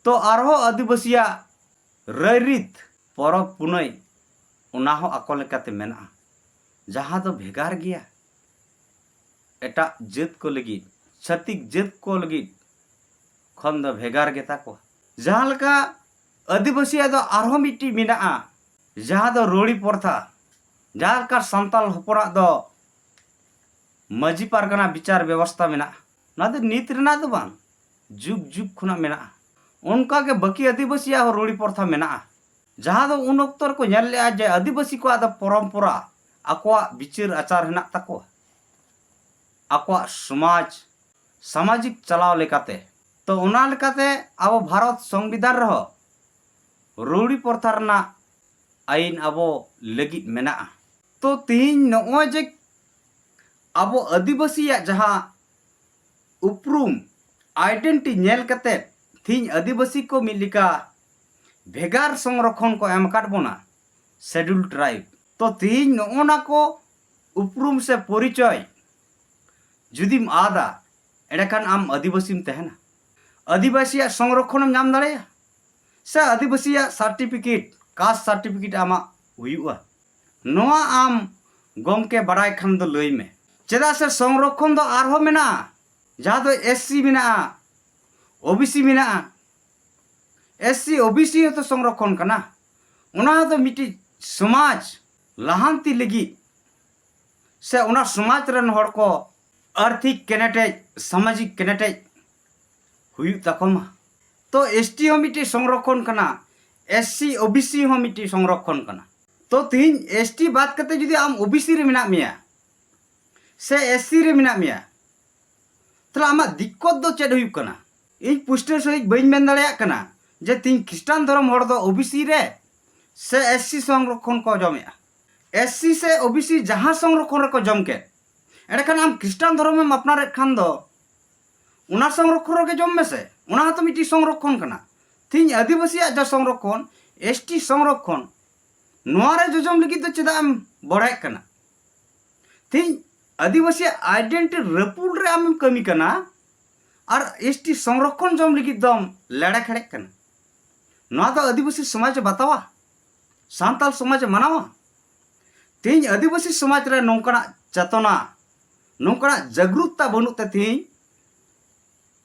ᱛᱚ ᱟᱨᱦᱚᱸ ᱟᱹᱫᱤᱵᱟᱹᱥᱤᱭᱟᱜ ᱨᱟᱹᱭᱨᱤᱛ, ᱯᱚᱨᱚᱵᱽ ᱯᱩᱱᱟᱹᱭ, ᱚᱱᱟ ᱦᱚᱸ ᱟᱠᱚ ᱞᱮᱠᱟᱛᱮ ᱢᱮᱱᱟᱜᱼᱟ, ᱡᱟᱦᱟᱸ ᱫᱚ ᱵᱷᱮᱜᱟᱨ ᱜᱮᱭᱟ, ᱮᱴᱟᱜ ᱡᱟᱹᱛ ᱠᱚ ᱞᱟᱹᱜᱤᱫ, ᱪᱷᱟᱹᱛᱤᱠ ᱡᱟᱹᱛ ᱠᱚ ᱞᱟᱹᱜᱤᱫ ᱠᱷᱚᱱ ᱫᱚ ᱵᱷᱮᱜᱟᱨ ᱜᱮᱛᱟ ᱠᱚᱣᱟ᱾ ᱡᱟᱦᱟᱸ ᱞᱮᱠᱟ ᱟᱹᱫᱤᱵᱟᱹᱥᱤᱭᱟᱜ ᱫᱚ ᱟᱨᱦᱚᱸ ᱢᱤᱫᱴᱤᱡ ᱢᱮᱱᱟᱜᱼᱟ, ᱡᱟᱦᱟᱸ ᱫᱚ ᱨᱩᱲᱤ ᱯᱨᱚᱛᱷᱟ᱾ ᱡᱟᱦᱟᱸ ᱞᱮᱠᱟ ᱥᱟᱱᱛᱟᱲ ᱦᱚᱯᱚᱱᱟᱜ ᱫᱚ ᱢᱟᱹᱡᱷᱤ ᱯᱟᱨᱜᱟᱱᱟ ᱵᱤᱪᱟᱨ ᱵᱮᱵᱚᱥᱛᱷᱟ ᱢᱮᱱᱟᱜᱼᱟ, ᱚᱱᱟ ᱫᱚ ᱱᱤᱛ ᱨᱮᱱᱟᱜ ᱫᱚ ᱵᱟᱝ, ᱡᱩᱜᱽ ᱡᱩᱜᱽ ᱠᱷᱚᱱᱟᱜ ᱢᱮᱱᱟᱜᱼᱟ᱾ ᱚᱱᱠᱟᱜᱮ ᱵᱟᱹᱠᱤ ᱟᱹᱫᱤᱵᱟᱹᱥᱤᱭᱟᱜ ᱦᱚᱸ ᱨᱩᱲᱤ ᱯᱨᱚᱛᱷᱟ ᱢᱮᱱᱟᱜᱼᱟ, ᱡᱟᱦᱟᱸ ᱫᱚ ᱩᱱ ᱚᱠᱛᱚ ᱨᱮᱠᱚ ᱧᱮᱞ ᱞᱮᱜᱼᱟ ᱡᱮ ᱟᱹᱫᱤᱵᱟᱹᱥᱤ ᱠᱚᱣᱟᱜ ᱫᱚ ᱯᱚᱨᱚᱢᱯᱚᱨᱟ, ᱟᱠᱚᱣᱟᱜ ᱵᱤᱪᱟᱹᱨ ᱟᱪᱟᱨ ᱦᱮᱱᱟᱜ ᱛᱟᱠᱚᱣᱟ, ᱟᱠᱚᱣᱟᱜ ᱥᱚᱢᱟᱡᱽ, ᱥᱟᱢᱟᱡᱤᱠ ᱪᱟᱞᱟᱣ ᱞᱮᱠᱟᱛᱮ᱾ ᱛᱚ ᱚᱱᱟ ᱞᱮᱠᱟᱛᱮ ᱟᱵᱚ ᱵᱷᱟᱨᱚᱛ ᱥᱚᱝᱵᱤᱫᱷᱟᱱ ᱨᱮᱦᱚᱸ ᱨᱩᱲᱤ ᱯᱨᱚᱛᱷᱟ ᱨᱮᱱᱟᱜ ᱟᱹᱭᱤᱱ ᱟᱵᱚ ᱞᱟᱹᱜᱤᱫ ᱢᱮᱱᱟᱜᱼᱟ᱾ ᱛᱚ ᱛᱤᱦᱤᱧ ᱱᱚᱜᱼᱚᱭ ᱡᱮ ᱟᱵᱚ ᱟᱹᱫᱤᱵᱟᱹᱥᱤᱭᱟᱜ ᱡᱟᱦᱟᱸ ᱩᱯᱨᱩᱢ, ᱟᱭᱰᱮᱱᱴᱤ ᱧᱮᱞ ᱠᱟᱛᱮ ᱛᱤᱦᱤᱧ ᱟᱹᱫᱤᱵᱟᱹᱥᱤ ᱠᱚ ᱢᱤᱫ ᱞᱮᱠᱟ ᱵᱷᱮᱜᱟᱨ ᱥᱚᱝᱨᱚᱠᱷᱚᱱ ᱠᱚ ᱮᱢ ᱟᱠᱟᱫ ᱵᱚᱱᱟ, ᱥᱮᱰᱩᱞ ᱴᱨᱟᱭᱤᱵᱽ᱾ ᱛᱚ ᱛᱤᱦᱤᱧ ᱱᱚᱜᱼᱚ ᱱᱟ ᱠᱚ ᱩᱯᱨᱩᱢ ᱥᱮ ᱯᱚᱨᱤᱪᱚᱭ ᱡᱩᱫᱤᱢ ᱟᱫᱟ, ᱮᱸᱰᱮᱠᱷᱟᱱ ᱟᱢ ᱟᱹᱫᱤᱵᱟᱹᱥᱤᱢ ᱛᱟᱦᱮᱱᱟ? ᱟᱹᱫᱤᱵᱟᱹᱥᱤᱭᱟᱜ ᱥᱚᱝᱨᱚᱠᱷᱚᱱᱮᱢ ᱧᱟᱢ ᱫᱟᱲᱮᱭᱟᱜᱼᱟ? ᱥᱮ ᱟᱹᱫᱤᱵᱟᱹᱥᱤᱭᱟᱜ ᱥᱟᱨᱴᱤᱯᱷᱤᱠᱮᱴ, ᱠᱟᱥᱴ ᱥᱟᱨᱴᱤᱯᱷᱤᱠᱮᱴ ᱟᱢᱟᱜ ᱦᱩᱭᱩᱜᱼᱟ? ᱱᱚᱣᱟ ᱟᱢ ᱜᱚᱢᱠᱮ ᱵᱟᱲᱟᱭ ᱠᱷᱟᱱ ᱫᱚ ᱞᱟᱹᱭ ᱢᱮ᱾ ᱪᱮᱫᱟᱜ ᱥᱮ ᱥᱚᱝᱨᱚᱠᱷᱚᱱ ᱫᱚ ᱟᱨᱦᱚᱸ ᱢᱮᱱᱟᱜᱼᱟ, ᱡᱟᱦᱟᱸ ᱫᱚ ᱮᱥ ᱥᱤ ᱢᱮᱱᱟᱜᱼᱟ, ᱳ ᱵᱤ ᱥᱤ ᱢᱮᱱᱟᱜᱼᱟ᱾ S C O B C ᱦᱚᱸᱛᱚ ᱥᱚᱝᱨᱚᱠᱷᱚᱱ ᱠᱟᱱᱟ᱾ ᱚᱱᱟ ᱫᱚ ᱢᱤᱫᱴᱤᱡ ᱥᱚᱢᱟᱡᱽ ᱞᱟᱦᱟᱱᱛᱤ ᱞᱟᱹᱜᱤᱫ ᱥᱮ ᱚᱱᱟ ᱥᱚᱢᱟᱡᱽ ᱨᱮᱱ ᱦᱚᱲ ᱠᱚ ᱟᱨᱛᱷᱤᱠ ᱠᱮᱱᱮᱴᱮᱡ, ᱥᱟᱢᱟᱡᱤᱠ ᱠᱮᱱᱮᱴᱮᱡ ᱦᱩᱭᱩᱜ ᱛᱟᱠᱚ ᱢᱟ᱾ ᱛᱚ ᱮᱥ ᱴᱤ ᱦᱚᱸ ᱢᱤᱫᱴᱤᱡ ᱥᱚᱝᱨᱚᱠᱷᱚᱱ ᱠᱟᱱᱟ, S C O B C ᱦᱚᱸ ᱢᱤᱫᱴᱤᱡ ᱥᱚᱝᱨᱚᱠᱷᱚᱱ ᱠᱟᱱᱟ᱾ ᱛᱚ ᱛᱤᱦᱤᱧ ᱮᱥ ᱴᱤ ᱵᱟᱫ ᱠᱟᱛᱮ ᱡᱩᱫᱤ ᱟᱢ ᱳ ᱵᱤ ᱥᱤ ᱨᱮ ᱢᱮᱱᱟᱜ ᱢᱮᱭᱟ ᱥᱮ ᱮᱥ ᱥᱤ ᱨᱮ ᱢᱮᱱᱟᱜ ᱢᱮᱭᱟ, ᱛᱟᱦᱞᱮ ᱟᱢᱟᱜ ᱫᱤᱠᱠᱚᱛ ᱫᱚ ᱪᱮᱫ ᱦᱩᱭᱩᱜ ᱠᱟᱱᱟ? ᱤᱧ ᱯᱩᱥᱴᱟᱹᱣ ᱥᱟᱺᱦᱤᱡ ᱵᱟᱹᱧ ᱢᱮᱱ ᱫᱟᱲᱮᱭᱟᱜ ᱠᱟᱱᱟ ᱡᱮ ᱛᱤᱦᱤᱧ ᱠᱷᱨᱤᱥᱴᱟᱱ ᱫᱷᱚᱨᱚᱢ ᱦᱚᱲ ᱫᱚ ᱳ ᱵᱤ ᱥᱤ ᱨᱮ ᱥᱮ ᱮᱥ ᱥᱤ ᱥᱚᱝᱨᱚᱠᱷᱚᱱ ᱠᱚ ᱡᱚᱢᱮᱜᱼᱟ᱾ ᱮᱥ ᱥᱤ ᱥᱮ ᱳ ᱵᱤ ᱥᱤ ᱡᱟᱦᱟᱸ ᱥᱚᱝᱨᱚᱠᱷᱚᱱ ᱨᱮᱠᱚ ᱡᱚᱢ ᱠᱮᱫ, ᱮᱸᱰᱮᱠᱷᱟᱱ ᱟᱢ ᱠᱷᱨᱤᱥᱴᱟᱱ ᱫᱷᱚᱨᱚᱢᱮᱢ ᱟᱯᱱᱟᱨᱮᱫ ᱠᱷᱟᱱ ᱫᱚ ᱚᱱᱟ ᱥᱚᱝᱨᱚᱠᱷᱚᱱ ᱨᱮᱜᱮ ᱡᱚᱢ ᱢᱮᱥᱮ, ᱚᱱᱟ ᱦᱚᱸᱛᱚ ᱢᱤᱫᱴᱤᱡ ᱥᱚᱝᱨᱚᱠᱷᱚᱱ ᱠᱟᱱᱟ᱾ ᱛᱤᱦᱤᱧ ᱟᱹᱫᱤᱵᱟᱹᱥᱤᱭᱟᱜ ᱡᱟ ᱥᱚᱝᱨᱚᱠᱷᱚᱱ, ᱮᱥ ᱴᱤ ᱥᱚᱝᱨᱚᱠᱷᱚᱱ, ᱱᱚᱣᱟ ᱨᱮ ᱡᱚᱡᱚᱢ ᱞᱟᱹᱜᱤᱫ ᱫᱚ ᱪᱮᱫᱟᱜ ᱮᱢ ᱵᱚᱲᱦᱮᱜ ᱠᱟᱱᱟ? ᱛᱤᱦᱤᱧ ᱟᱹᱫᱤᱵᱟᱹᱥᱤᱭᱟᱜ ᱟᱭᱰᱮᱱᱴᱤᱴᱤ ᱨᱟᱹᱯᱩᱫ ᱨᱮ ᱟᱢᱮᱢ ᱠᱟᱹᱢᱤ ᱠᱟᱱᱟ ᱟᱨ ᱮᱥ ᱴᱤ ᱥᱚᱝᱨᱚᱠᱷᱚᱱ ᱡᱚᱢ ᱞᱟᱹᱜᱤᱫ ᱫᱚᱢ ᱞᱮᱲᱮ ᱠᱷᱮᱲᱮᱜ ᱠᱟᱱᱟ᱾ ᱱᱚᱣᱟ ᱫᱚ ᱟᱹᱫᱤᱵᱟᱹᱥᱤ ᱥᱚᱢᱟᱡᱽ ᱮ ᱵᱟᱛᱟᱣᱟ? ᱥᱟᱱᱛᱟᱞ ᱥᱚᱢᱟᱡᱽ ᱮ ᱢᱟᱱᱟᱣᱟ? ᱛᱮᱦᱮᱧ ᱟᱹᱫᱤᱵᱟᱹᱥᱤ ᱥᱚᱢᱟᱡᱽ ᱨᱮ ᱱᱚᱝᱠᱟᱱᱟᱜ ᱪᱮᱛᱚᱱᱟ, ᱱᱚᱝᱠᱟᱱᱟᱜ ᱡᱟᱜᱽᱨᱩᱛᱛᱟ ᱵᱟᱹᱱᱩᱜ ᱛᱮ ᱛᱮᱦᱮᱧ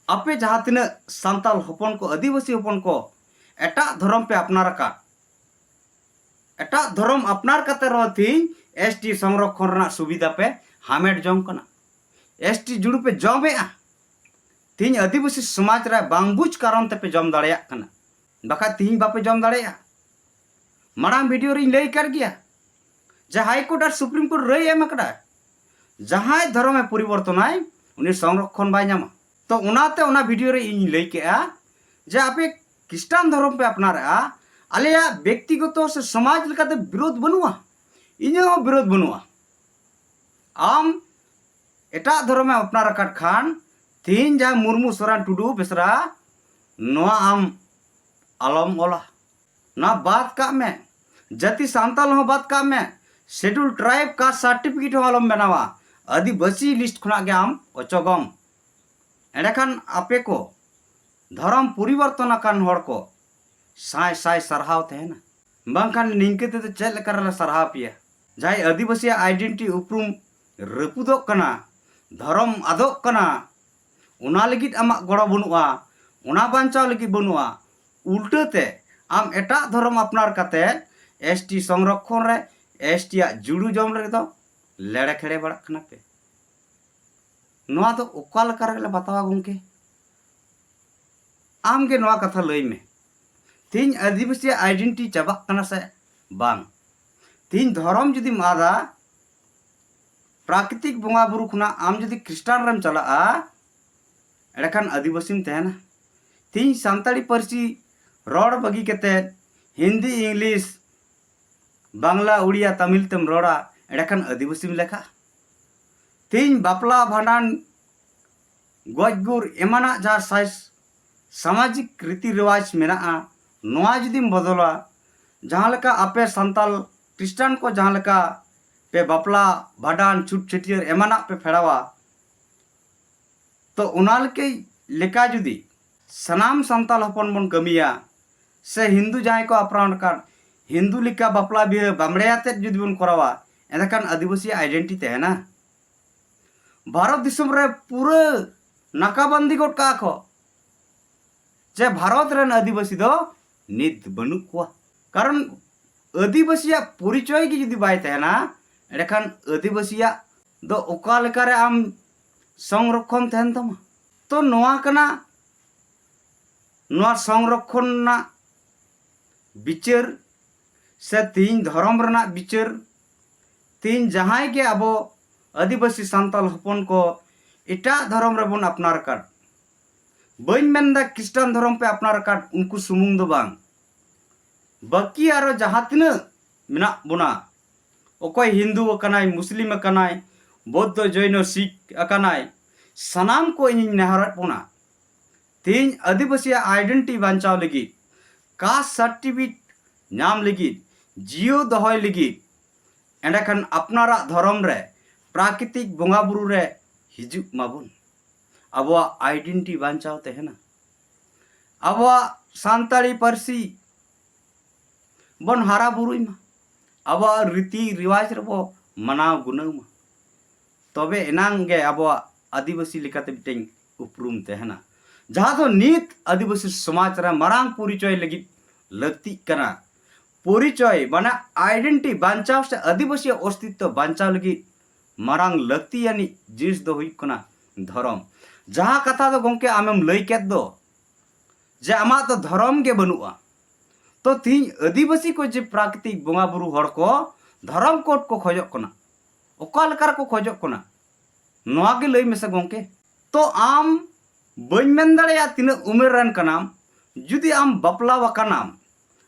ᱟᱯᱮ ᱡᱟᱦᱟᱸ ᱛᱤᱱᱟᱹᱜ ᱥᱟᱱᱛᱟᱞ ᱦᱚᱯᱚᱱ ᱠᱚ, ᱟᱹᱫᱤᱵᱟᱹᱥᱤ ᱦᱚᱯᱚᱱ ᱠᱚ ᱮᱴᱟᱜ ᱫᱷᱚᱨᱚᱢ ᱯᱮ ᱟᱯᱱᱟᱨ ᱟᱠᱟᱫ, ᱮᱴᱟᱜ ᱫᱷᱚᱨᱚᱢ ᱟᱯᱱᱟᱨ ᱠᱟᱛᱮ ᱨᱮᱦᱚᱸ ᱛᱮᱦᱮᱧ ᱮᱥ ᱴᱤ ᱥᱚᱝᱨᱚᱠᱷᱚᱱ ᱨᱮᱱᱟᱜ ᱥᱩᱵᱤᱫᱷᱟ ᱯᱮ ᱦᱟᱢᱮᱴ ᱡᱚᱝ ᱠᱟᱱᱟ, ᱮᱥ ᱴᱤ ᱡᱩᱲᱩ ᱯᱮ ᱡᱚᱢᱮᱜᱼᱟ᱾ ᱛᱮᱦᱤᱧ ᱟᱹᱫᱤᱵᱟᱹᱥᱤ ᱥᱚᱢᱟᱡᱽ ᱨᱮ ᱵᱟᱝ ᱵᱩᱡᱽ ᱠᱟᱨᱚᱱ ᱛᱮᱯᱮ ᱡᱚᱢ ᱫᱟᱲᱮᱭᱟᱜ ᱠᱟᱱᱟ, ᱵᱟᱠᱷᱟᱡ ᱛᱮᱦᱤᱧ ᱵᱟᱯᱮ ᱡᱚᱢ ᱫᱟᱲᱮᱭᱟᱜᱼᱟ᱾ ᱢᱟᱲᱟᱝ ᱵᱷᱤᱰᱤᱭᱳ ᱨᱤᱧ ᱞᱟᱹᱭ ᱟᱠᱟᱫ ᱜᱮᱭᱟ ᱡᱮ ᱦᱟᱭ ᱠᱳᱨᱴ ᱟᱨ ᱥᱩᱯᱨᱤᱢ ᱠᱳᱨᱴ ᱨᱟᱹᱭ ᱮᱢ ᱟᱠᱟᱫᱟ, ᱡᱟᱦᱟᱸᱭ ᱫᱷᱚᱨᱚᱢᱮ ᱯᱚᱨᱤᱵᱚᱨᱛᱚᱱᱟᱭ ᱩᱱᱤ ᱥᱚᱝᱨᱚᱠᱷᱚᱱ ᱵᱟᱭ ᱧᱟᱢᱟ᱾ ᱛᱚ ᱚᱱᱟᱛᱮ ᱚᱱᱟ ᱵᱷᱤᱰᱤᱭᱳ ᱨᱮ ᱤᱧ ᱞᱟᱹᱭ ᱠᱮᱜᱼᱟ ᱡᱮ ᱟᱯᱮ ᱠᱷᱨᱤᱥᱴᱟᱱ ᱫᱷᱚᱨᱚᱢ ᱯᱮ ᱟᱯᱱᱟᱨᱮᱜᱼᱟ, ᱟᱞᱮᱭᱟᱜ ᱵᱮᱠᱛᱤᱜᱚᱛᱚ ᱥᱮ ᱥᱚᱢᱟᱡᱽ ᱞᱮᱠᱟᱛᱮ ᱵᱤᱨᱳᱫᱷ ᱵᱟᱹᱱᱩᱜᱼᱟ, ᱤᱧᱟᱹᱜ ᱦᱚᱸ ᱵᱤᱨᱳᱫᱷ ᱵᱟᱹᱱᱩᱜᱼᱟ᱾ ᱟᱢ ᱮᱴᱟᱜ ᱫᱷᱚᱨᱚᱢᱮ ᱟᱯᱱᱟᱨ ᱟᱠᱟᱫ ᱠᱷᱟᱱ ᱛᱮᱦᱤᱧ ᱡᱟᱦᱟᱸ ᱢᱩᱨᱢᱩ, ᱥᱚᱨᱮᱱ, ᱴᱩᱰᱩ, ᱵᱮᱥᱨᱟ, ᱱᱚᱣᱟ ᱟᱢ ᱟᱞᱚᱢ ᱚᱞᱟ, ᱱᱚᱣᱟ ᱵᱟᱫ ᱠᱟᱜ ᱢᱮ᱾ ᱡᱟᱹᱛᱤ ᱥᱟᱱᱛᱟᱞ ᱦᱚᱸ ᱵᱟᱫ ᱠᱟᱜ ᱢᱮ, ᱥᱮᱰᱩᱞ ᱴᱨᱟᱭᱤᱵᱽ ᱠᱟᱥᱴ ᱥᱟᱨᱴᱤᱯᱷᱤᱠᱮᱴ ᱦᱚᱸ ᱟᱞᱚᱢ ᱵᱮᱱᱟᱣᱟ, ᱟᱹᱫᱤᱵᱟᱹᱥᱤ ᱞᱤᱥᱴ ᱠᱷᱚᱱᱟᱜ ᱜᱮ ᱟᱢ ᱚᱪᱚᱜᱚᱢ᱾ ᱮᱸᱰᱮᱠᱷᱟᱱ ᱟᱯᱮ ᱠᱚ ᱫᱷᱚᱨᱚᱢ ᱯᱚᱨᱤᱵᱚᱨᱛᱚᱱ ᱟᱠᱟᱱ ᱦᱚᱲ ᱠᱚ ᱥᱟᱭ ᱥᱟᱭ ᱥᱟᱨᱦᱟᱣ ᱛᱟᱦᱮᱱᱟ, ᱵᱟᱝᱠᱷᱟᱱ ᱱᱤᱝᱠᱟᱹ ᱛᱮᱫᱚ ᱪᱮᱫ ᱞᱮᱠᱟ ᱨᱮᱞᱮ ᱥᱟᱨᱦᱟᱣ ᱯᱮᱭᱟ? ᱡᱟᱦᱟᱸᱭ ᱟᱹᱫᱤᱵᱟᱹᱥᱤᱭᱟᱜ ᱟᱭᱰᱮᱱᱴᱤᱴᱤ ᱩᱯᱨᱩᱢ ᱨᱟᱹᱯᱩᱫᱚᱜ ᱠᱟᱱᱟ, ᱫᱷᱚᱨᱚᱢ ᱟᱫᱚᱜ ᱠᱟᱱᱟ, ᱚᱱᱟ ᱞᱟᱹᱜᱤᱫ ᱟᱢᱟᱜ ᱜᱚᱲᱚ ᱵᱟᱹᱱᱩᱜᱼᱟ, ᱚᱱᱟ ᱵᱟᱧᱪᱟᱣ ᱞᱟᱹᱜᱤᱫ ᱵᱟᱹᱱᱩᱜᱼᱟ᱾ ᱩᱞᱴᱟᱹ ᱛᱮ ᱟᱢ ᱮᱴᱟᱜ ᱫᱷᱚᱨᱚᱢ ᱟᱯᱱᱟᱨ ᱠᱟᱛᱮ ᱮᱥᱴᱤ ᱥᱚᱝᱨᱚᱠᱷᱚᱱ ᱨᱮ, ᱮᱥᱴᱤᱭᱟᱜ ᱡᱩᱲᱩ ᱡᱚᱢ ᱨᱮᱫᱚ ᱞᱮᱲᱮ ᱠᱷᱮᱲᱮ ᱵᱟᱲᱟᱜ ᱠᱟᱱᱟ ᱯᱮ᱾ ᱱᱚᱣᱟ ᱫᱚ ᱚᱠᱟ ᱞᱮᱠᱟ ᱨᱮᱞᱮ ᱵᱟᱛᱟᱣᱟ ᱜᱚᱢᱠᱮ? ᱟᱢ ᱜᱮ ᱱᱚᱣᱟ ᱠᱟᱛᱷᱟ ᱞᱟᱹᱭ ᱢᱮ, ᱛᱮᱦᱤᱧ ᱟᱹᱫᱤᱵᱟᱹᱥᱤᱭᱟᱜ ᱟᱭᱰᱮᱱᱴᱤᱴᱤ ᱪᱟᱵᱟᱜ ᱠᱟᱱᱟ ᱥᱮ ᱵᱟᱝ? ᱛᱮᱦᱤᱧ ᱫᱷᱚᱨᱚᱢ ᱡᱩᱫᱤᱢ ᱟᱫᱟ, ᱯᱨᱟᱠᱨᱤᱛᱤᱠ ᱵᱚᱸᱜᱟ ᱵᱩᱨᱩ ᱠᱷᱚᱱᱟᱜ ᱟᱢ ᱡᱩᱫᱤ ᱠᱷᱨᱤᱥᱴᱟᱱ ᱨᱮᱢ ᱪᱟᱞᱟᱜᱼᱟ, ᱮᱸᱰᱮᱠᱷᱟᱱ ᱟᱹᱫᱤᱵᱟᱹᱥᱤᱢ ᱛᱟᱦᱮᱱᱟ᱾ ᱛᱮᱦᱤᱧ ᱥᱟᱱᱛᱟᱲᱤ ᱯᱟᱹᱨᱥᱤ ᱨᱚᱲ ᱵᱟᱹᱜᱤ ᱠᱟᱛᱮᱫ ᱦᱤᱱᱫᱤ, ᱤᱝᱞᱤᱥ, ᱵᱟᱝᱞᱟ, ᱩᱲᱤᱭᱟ, ᱛᱟᱢᱤᱞ ᱛᱮᱢ ᱨᱚᱲᱟ, ᱮᱸᱰᱮᱠᱷᱟᱱ ᱟᱹᱫᱤᱵᱟᱹᱥᱤᱢ ᱞᱮᱠᱷᱟᱜᱼᱟ᱾ ᱛᱮᱦᱤᱧ ᱵᱟᱯᱞᱟ, ᱵᱷᱟᱸᱰᱟᱱ, ᱜᱚᱡ ᱜᱩᱨ ᱮᱢᱟᱱᱟᱜ ᱡᱟᱦᱟᱸ ᱥᱟᱭ-, ᱥᱟᱢᱟᱡᱤᱠ ᱨᱤᱛᱤ ᱨᱮᱣᱟᱡᱽ ᱢᱮᱱᱟᱜᱼᱟ, ᱱᱚᱣᱟ ᱡᱩᱫᱤᱢ ᱵᱚᱫᱚᱞᱟ, ᱡᱟᱦᱟᱸ ᱞᱮᱠᱟ ᱟᱯᱮ ᱥᱟᱱᱛᱟᱞ ᱠᱷᱨᱤᱥᱴᱟᱱ ᱠᱚ ᱡᱟᱦᱟᱸ ᱞᱮᱠᱟ ᱯᱮ ᱵᱟᱯᱞᱟ, ᱵᱷᱟᱸᱰᱟᱱ, ᱪᱷᱩᱛ ᱪᱷᱟᱹᱴᱭᱟᱹᱨ ᱮᱢᱟᱱᱟᱜ ᱯᱮ ᱯᱷᱮᱲᱟᱣᱟ, ᱛᱚ ᱚᱱᱟ ᱞᱮᱠᱟ, ᱞᱮᱠᱟ ᱡᱩᱫᱤ ᱥᱟᱱᱟᱢ ᱥᱟᱱᱛᱟᱞ ᱦᱚᱯᱚᱱ ᱵᱚᱱ ᱠᱟᱹᱢᱤᱭᱟ, ᱥᱮ ᱦᱤᱱᱫᱩ ᱡᱟᱦᱟᱸᱭ ᱠᱚ ᱟᱯᱱᱟᱨ ᱟᱠᱟᱫ ᱦᱤᱱᱫᱩ ᱞᱮᱠᱟ ᱵᱟᱯᱞᱟ ᱵᱤᱦᱟᱹ ᱵᱟᱢᱲᱮ ᱟᱛᱮᱫ ᱡᱩᱫᱤ ᱵᱚᱱ ᱠᱚᱨᱟᱣᱟ, ᱮᱸᱰᱮᱠᱷᱟᱱ ᱟᱹᱫᱤᱵᱟᱹᱥᱤ ᱟᱭᱰᱮᱱᱴᱤ ᱛᱟᱦᱮᱱᱟ᱾ ᱵᱷᱟᱨᱚᱛ ᱫᱤᱥᱚᱢ ᱨᱮ ᱯᱩᱨᱟᱹ ᱱᱟᱠᱟᱵᱟᱱᱫᱤ ᱜᱚᱫ ᱠᱟᱜᱼᱟ ᱠᱚ ᱡᱮ ᱵᱷᱟᱨᱚᱛ ᱨᱮᱱ ᱟᱹᱫᱤᱵᱟᱹᱥᱤ ᱫᱚ ᱱᱤᱛ ᱵᱟᱹᱱᱩᱜ ᱠᱚᱣᱟ᱾ ᱠᱟᱨᱚᱱ ᱟᱹᱫᱤᱵᱟᱹᱥᱤᱭᱟᱜ ᱯᱚᱨᱤᱪᱚᱭ ᱜᱮ ᱡᱩᱫᱤ ᱵᱟᱭ ᱛᱟᱦᱮᱱᱟ, ᱮᱸᱰᱮᱠᱷᱟᱱ ᱟᱹᱫᱤᱵᱟᱹᱥᱤᱭᱟᱜ ᱫᱚ ᱚᱠᱟ ᱞᱮᱠᱟᱨᱮ ᱟᱢ ᱥᱚᱝᱨᱚᱠᱷᱚᱱ ᱛᱟᱦᱮᱱ ᱛᱟᱢᱟ? ᱛᱚ ᱱᱚᱣᱟ ᱠᱟᱱᱟ ᱱᱚᱣᱟ ᱥᱚᱝᱨᱚᱠᱷᱚᱱ ᱨᱮᱱᱟᱜ ᱵᱤᱪᱟᱹᱨ ᱥᱮ ᱛᱤᱦᱤᱧ ᱫᱷᱚᱨᱚᱢ ᱨᱮᱱᱟᱜ ᱵᱤᱪᱟᱹᱨ᱾ ᱛᱤᱦᱤᱧ ᱡᱟᱦᱟᱸᱭ ᱜᱮ ᱟᱵᱚ ᱟᱹᱫᱤᱵᱟᱹᱥᱤ ᱥᱟᱱᱛᱟᱲ ᱦᱚᱯᱚᱱ ᱠᱚ ᱮᱴᱟᱜ ᱫᱷᱚᱨᱚᱢ ᱨᱮᱵᱚᱱ ᱟᱯᱱᱟᱨ ᱟᱠᱟᱫ, ᱵᱟᱹᱧ ᱢᱮᱱᱫᱟ ᱠᱷᱨᱤᱥᱴᱟᱱ ᱫᱷᱚᱨᱚᱢ ᱯᱮ ᱟᱯᱱᱟᱨ ᱟᱠᱟᱫ ᱩᱱᱠᱩ ᱥᱩᱢᱩᱝ ᱫᱚ ᱵᱟᱝ, ᱵᱟᱹᱠᱤ ᱟᱨᱚ ᱡᱟᱦᱟᱸ ᱛᱤᱱᱟᱹᱜ ᱢᱮᱱᱟᱜ ᱵᱚᱱᱟ, ᱚᱠᱚᱭ ᱦᱤᱱᱫᱩ ᱟᱠᱟᱱᱟᱭ, ᱢᱩᱥᱞᱤᱢ ᱟᱠᱟᱱᱟᱭ, ᱵᱳᱫᱽᱫᱷᱚ, ᱡᱚᱭᱱᱚ, ᱥᱤᱠᱷ ᱟᱠᱟᱱᱟᱭ, ᱥᱟᱱᱟᱢ ᱠᱚ ᱤᱧᱤᱧ ᱱᱮᱦᱚᱨᱮᱫ ᱵᱚᱱᱟ, ᱛᱮᱦᱮᱧ ᱟᱹᱫᱤᱵᱟᱹᱥᱤᱭᱟᱜ ᱟᱭᱰᱮᱱᱴᱤᱴᱤ ᱵᱟᱧᱪᱟᱣ ᱞᱟᱹᱜᱤᱫ, ᱠᱟᱥᱴ ᱥᱟᱨᱴᱤᱯᱷᱤᱠᱮᱴ ᱧᱟᱢ ᱞᱟᱹᱜᱤᱫ, ᱡᱤᱭᱟᱹᱣ ᱫᱚᱦᱚᱭ ᱞᱟᱹᱜᱤᱫ, ᱮᱸᱰᱮᱠᱷᱟᱱ ᱟᱯᱱᱟᱨᱟᱜ ᱫᱷᱚᱨᱚᱢ ᱨᱮ, ᱯᱨᱟᱠᱨᱤᱛᱤᱠ ᱵᱚᱸᱜᱟ ᱵᱩᱨᱩ ᱨᱮ ᱦᱤᱡᱩᱜ ᱢᱟᱵᱚᱱ᱾ ᱟᱵᱚᱣᱟᱜ ᱟᱭᱰᱮᱱᱴᱤᱴᱤ ᱵᱟᱧᱪᱟᱣ ᱛᱟᱦᱮᱱᱟ᱾ ᱟᱵᱚᱣᱟᱜ ᱥᱟᱱᱛᱟᱲᱤ ᱯᱟᱹᱨᱥᱤ ᱵᱚᱱ ᱦᱟᱨᱟ ᱵᱩᱨᱩᱭ ᱢᱟ, ᱟᱵᱚᱣᱟᱜ ᱨᱤᱛᱤ ᱨᱮᱣᱟᱡᱽ ᱨᱮᱵᱚ ᱢᱟᱱᱟᱣ ᱜᱩᱱᱟᱹᱣ ᱢᱟ, ᱛᱚᱵᱮ ᱮᱱᱟᱝ ᱜᱮ ᱟᱵᱚᱣᱟᱜ ᱟᱹᱫᱤᱵᱟᱹᱥᱤ ᱞᱮᱠᱟᱛᱮ ᱢᱤᱫᱴᱮᱱ ᱩᱯᱨᱩᱢ ᱛᱟᱦᱮᱱᱟ, ᱡᱟᱦᱟᱸ ᱫᱚ ᱱᱤᱛ ᱟᱹᱫᱤᱵᱟᱹᱥᱤ ᱥᱚᱢᱟᱡᱽ ᱨᱮ ᱢᱟᱨᱟᱝ ᱯᱚᱨᱤᱪᱚᱭ ᱞᱟᱹᱜᱤᱫ ᱞᱟᱹᱠᱛᱤᱜ ᱠᱟᱱᱟ᱾ ᱯᱚᱨᱤᱪᱚᱭ ᱢᱟᱱᱮ ᱟᱭᱰᱮᱱᱴᱤᱴᱤ ᱵᱟᱧᱪᱟᱣ ᱥᱮ ᱟᱹᱫᱤᱵᱟᱹᱥᱤᱭᱟᱜ ᱚᱥᱛᱤᱛᱛᱚ ᱵᱟᱧᱪᱟᱣ ᱞᱟᱹᱜᱤᱫ ᱢᱟᱨᱟᱝ ᱞᱟᱹᱠᱛᱤᱭᱟᱱᱤᱡ ᱡᱤᱱᱤᱥ ᱫᱚ ᱦᱩᱭᱩᱜ ᱠᱟᱱᱟ ᱫᱷᱚᱨᱚᱢ᱾ ᱡᱟᱦᱟᱸ ᱠᱟᱛᱷᱟ ᱫᱚ ᱜᱚᱢᱠᱮ ᱟᱢᱮᱢ ᱞᱟᱹᱭ ᱠᱮᱫ ᱫᱚ, ᱡᱮ ᱟᱢᱟᱜ ᱫᱚ ᱫᱷᱚᱨᱚᱢ ᱜᱮ ᱵᱟᱹᱱᱩᱜᱼᱟ, ᱛᱚ ᱛᱤᱦᱤᱧ ᱟᱹᱫᱤᱵᱟᱹᱥᱤ ᱠᱚ ᱡᱮ ᱯᱨᱟᱠᱨᱤᱛᱤᱠ ᱵᱚᱸᱜᱟ ᱵᱩᱨᱩ ᱦᱚᱲ ᱠᱚ ᱫᱷᱚᱨᱚᱢ ᱠᱳᱰ ᱠᱚ ᱠᱷᱚᱡᱚᱜ ᱠᱟᱱᱟ, ᱚᱠᱟ ᱞᱮᱠᱟ ᱨᱮᱠᱚ ᱠᱷᱚᱡᱚᱜ ᱠᱟᱱᱟ? ᱱᱚᱣᱟ ᱜᱮ ᱞᱟᱹᱭ ᱢᱮᱥᱮ ᱜᱚᱢᱠᱮ᱾ ᱛᱚ ᱟᱢ, ᱵᱟᱹᱧ ᱢᱮᱱ ᱫᱟᱲᱮᱭᱟᱜᱼᱟ ᱛᱤᱱᱟᱹᱜ ᱩᱢᱮᱨ ᱨᱮᱱ ᱠᱟᱱᱟᱢ, ᱡᱩᱫᱤ ᱟᱢ ᱵᱟᱯᱞᱟ ᱟᱠᱟᱱᱟᱢ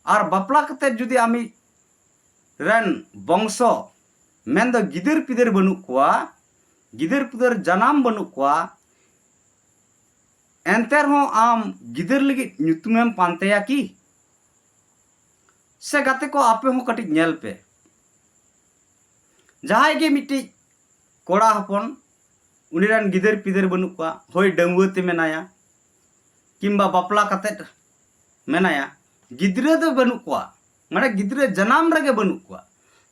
ᱟᱨ ᱵᱟᱯᱞᱟ ᱠᱟᱛᱮ ᱡᱩᱫᱤ ᱟᱢᱤᱡ ᱨᱮᱱ ᱵᱚᱝᱥᱚ, ᱢᱮᱱᱫᱚ ᱜᱤᱫᱟᱹᱨ ᱯᱤᱫᱟᱹᱨ ᱵᱟᱹᱱᱩᱜ ᱠᱚᱣᱟ, ᱜᱤᱫᱟᱹᱨ ᱯᱤᱫᱟᱹᱨ ᱡᱟᱱᱟᱢ ᱵᱟᱹᱱᱩᱜ ᱠᱚᱣᱟ, ᱮᱱᱛᱮ ᱨᱮᱦᱚᱸ ᱟᱢ ᱜᱤᱫᱟᱹᱨ ᱞᱟᱹᱜᱤᱫ ᱧᱩᱛᱩᱢᱮᱢ ᱯᱟᱱᱛᱮᱭᱟ ᱠᱤ? ᱥᱮ ᱜᱟᱛᱮ ᱠᱚ, ᱟᱯᱮ ᱦᱚᱸ ᱠᱟᱹᱴᱤᱡ ᱧᱮᱞ ᱯᱮ, ᱡᱟᱦᱟᱸᱭ ᱜᱮ ᱢᱤᱫᱴᱤᱡ ᱠᱚᱲᱟ ᱦᱚᱯᱚᱱ, ᱩᱱᱤ ᱨᱮᱱ ᱜᱤᱫᱟᱹᱨ ᱯᱤᱫᱟᱹᱨ ᱵᱟᱹᱱᱩᱜ ᱠᱚᱣᱟ, ᱦᱳᱭ, ᱰᱟᱺᱜᱩᱣᱟᱹ ᱛᱮ ᱢᱮᱱᱟᱭᱟ, ᱠᱤᱝᱵᱟ ᱵᱟᱯᱞᱟ ᱠᱟᱛᱮᱫ ᱢᱮᱱᱟᱭᱟ, ᱜᱤᱫᱽᱨᱟᱹ ᱫᱚ ᱵᱟᱹᱱᱩᱜ ᱠᱚᱣᱟ, ᱢᱟᱱᱮ ᱜᱤᱫᱽᱨᱟᱹ ᱡᱟᱱᱟᱢ ᱨᱮᱜᱮ ᱵᱟᱹᱱᱩᱜ ᱠᱚᱣᱟ,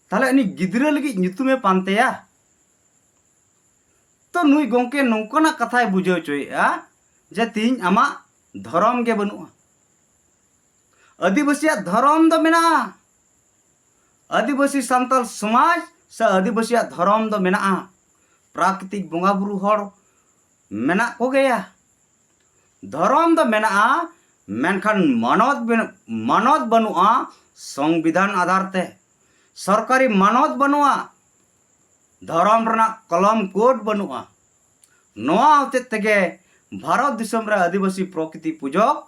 ᱛᱟᱦᱞᱮ ᱩᱱᱤ ᱜᱤᱫᱽᱨᱟᱹ ᱞᱟᱹᱜᱤᱫ ᱧᱩᱛᱩᱢᱮ ᱯᱟᱱᱛᱮᱭᱟ? ᱛᱚ ᱱᱩᱭ ᱜᱚᱢᱠᱮ ᱱᱚᱝᱠᱟᱱᱟᱜ ᱠᱟᱛᱷᱟᱭ ᱵᱩᱡᱷᱟᱹᱣ ᱦᱚᱪᱚᱭᱮᱫᱼᱟ ᱡᱮ ᱛᱤᱦᱤᱧ ᱟᱢᱟᱜ ᱫᱷᱚᱨᱚᱢ ᱜᱮ ᱵᱟᱹᱱᱩᱜᱼᱟ᱾ ᱟᱹᱫᱤᱵᱟᱹᱥᱤᱭᱟᱜ ᱫᱷᱚᱨᱚᱢ ᱫᱚ ᱢᱮᱱᱟᱜᱼᱟ, ᱟᱹᱫᱤᱵᱟᱹᱥᱤ ᱥᱟᱱᱛᱟᱲ ᱥᱚᱢᱟᱡᱽ ᱥᱮ ᱟᱹᱫᱤᱵᱟᱹᱥᱤᱭᱟᱜ ᱫᱷᱚᱨᱚᱢ ᱫᱚ ᱢᱮᱱᱟᱜᱼᱟ, ᱯᱨᱟᱠᱨᱤᱛᱤᱠ ᱵᱚᱸᱜᱟ ᱵᱩᱨᱩ ᱦᱚᱲ ᱢᱮᱱᱟᱜ ᱠᱚᱜᱮᱭᱟ, ᱫᱷᱚᱨᱚᱢ ᱫᱚ ᱢᱮᱱᱟᱜᱼᱟ, ᱢᱮᱱᱠᱷᱟᱱ ᱢᱟᱱᱚᱛ ᱵᱮᱱ-, ᱢᱟᱱᱚᱛ ᱵᱟᱹᱱᱩᱜᱼᱟ ᱥᱚᱝᱵᱤᱫᱷᱟᱱ ᱟᱫᱷᱟᱨ ᱛᱮ᱾ ᱥᱚᱨᱠᱟᱨᱤ ᱢᱟᱱᱚᱛ ᱵᱟᱹᱱᱩᱜᱼᱟ᱾ ᱫᱷᱚᱨᱚᱢ ᱨᱮᱱᱟᱜ ᱠᱚᱞᱚᱢ ᱠᱳᱰ ᱵᱟᱹᱱᱩᱜᱼᱟ᱾ ᱱᱚᱣᱟ ᱦᱚᱛᱮᱡ ᱛᱮᱜᱮ ᱵᱷᱟᱨᱚᱛ ᱫᱤᱥᱚᱢ ᱨᱮ ᱟᱹᱫᱤᱵᱟᱹᱥᱤ ᱯᱨᱚᱠᱨᱤᱛᱤ ᱯᱩᱡᱚᱠ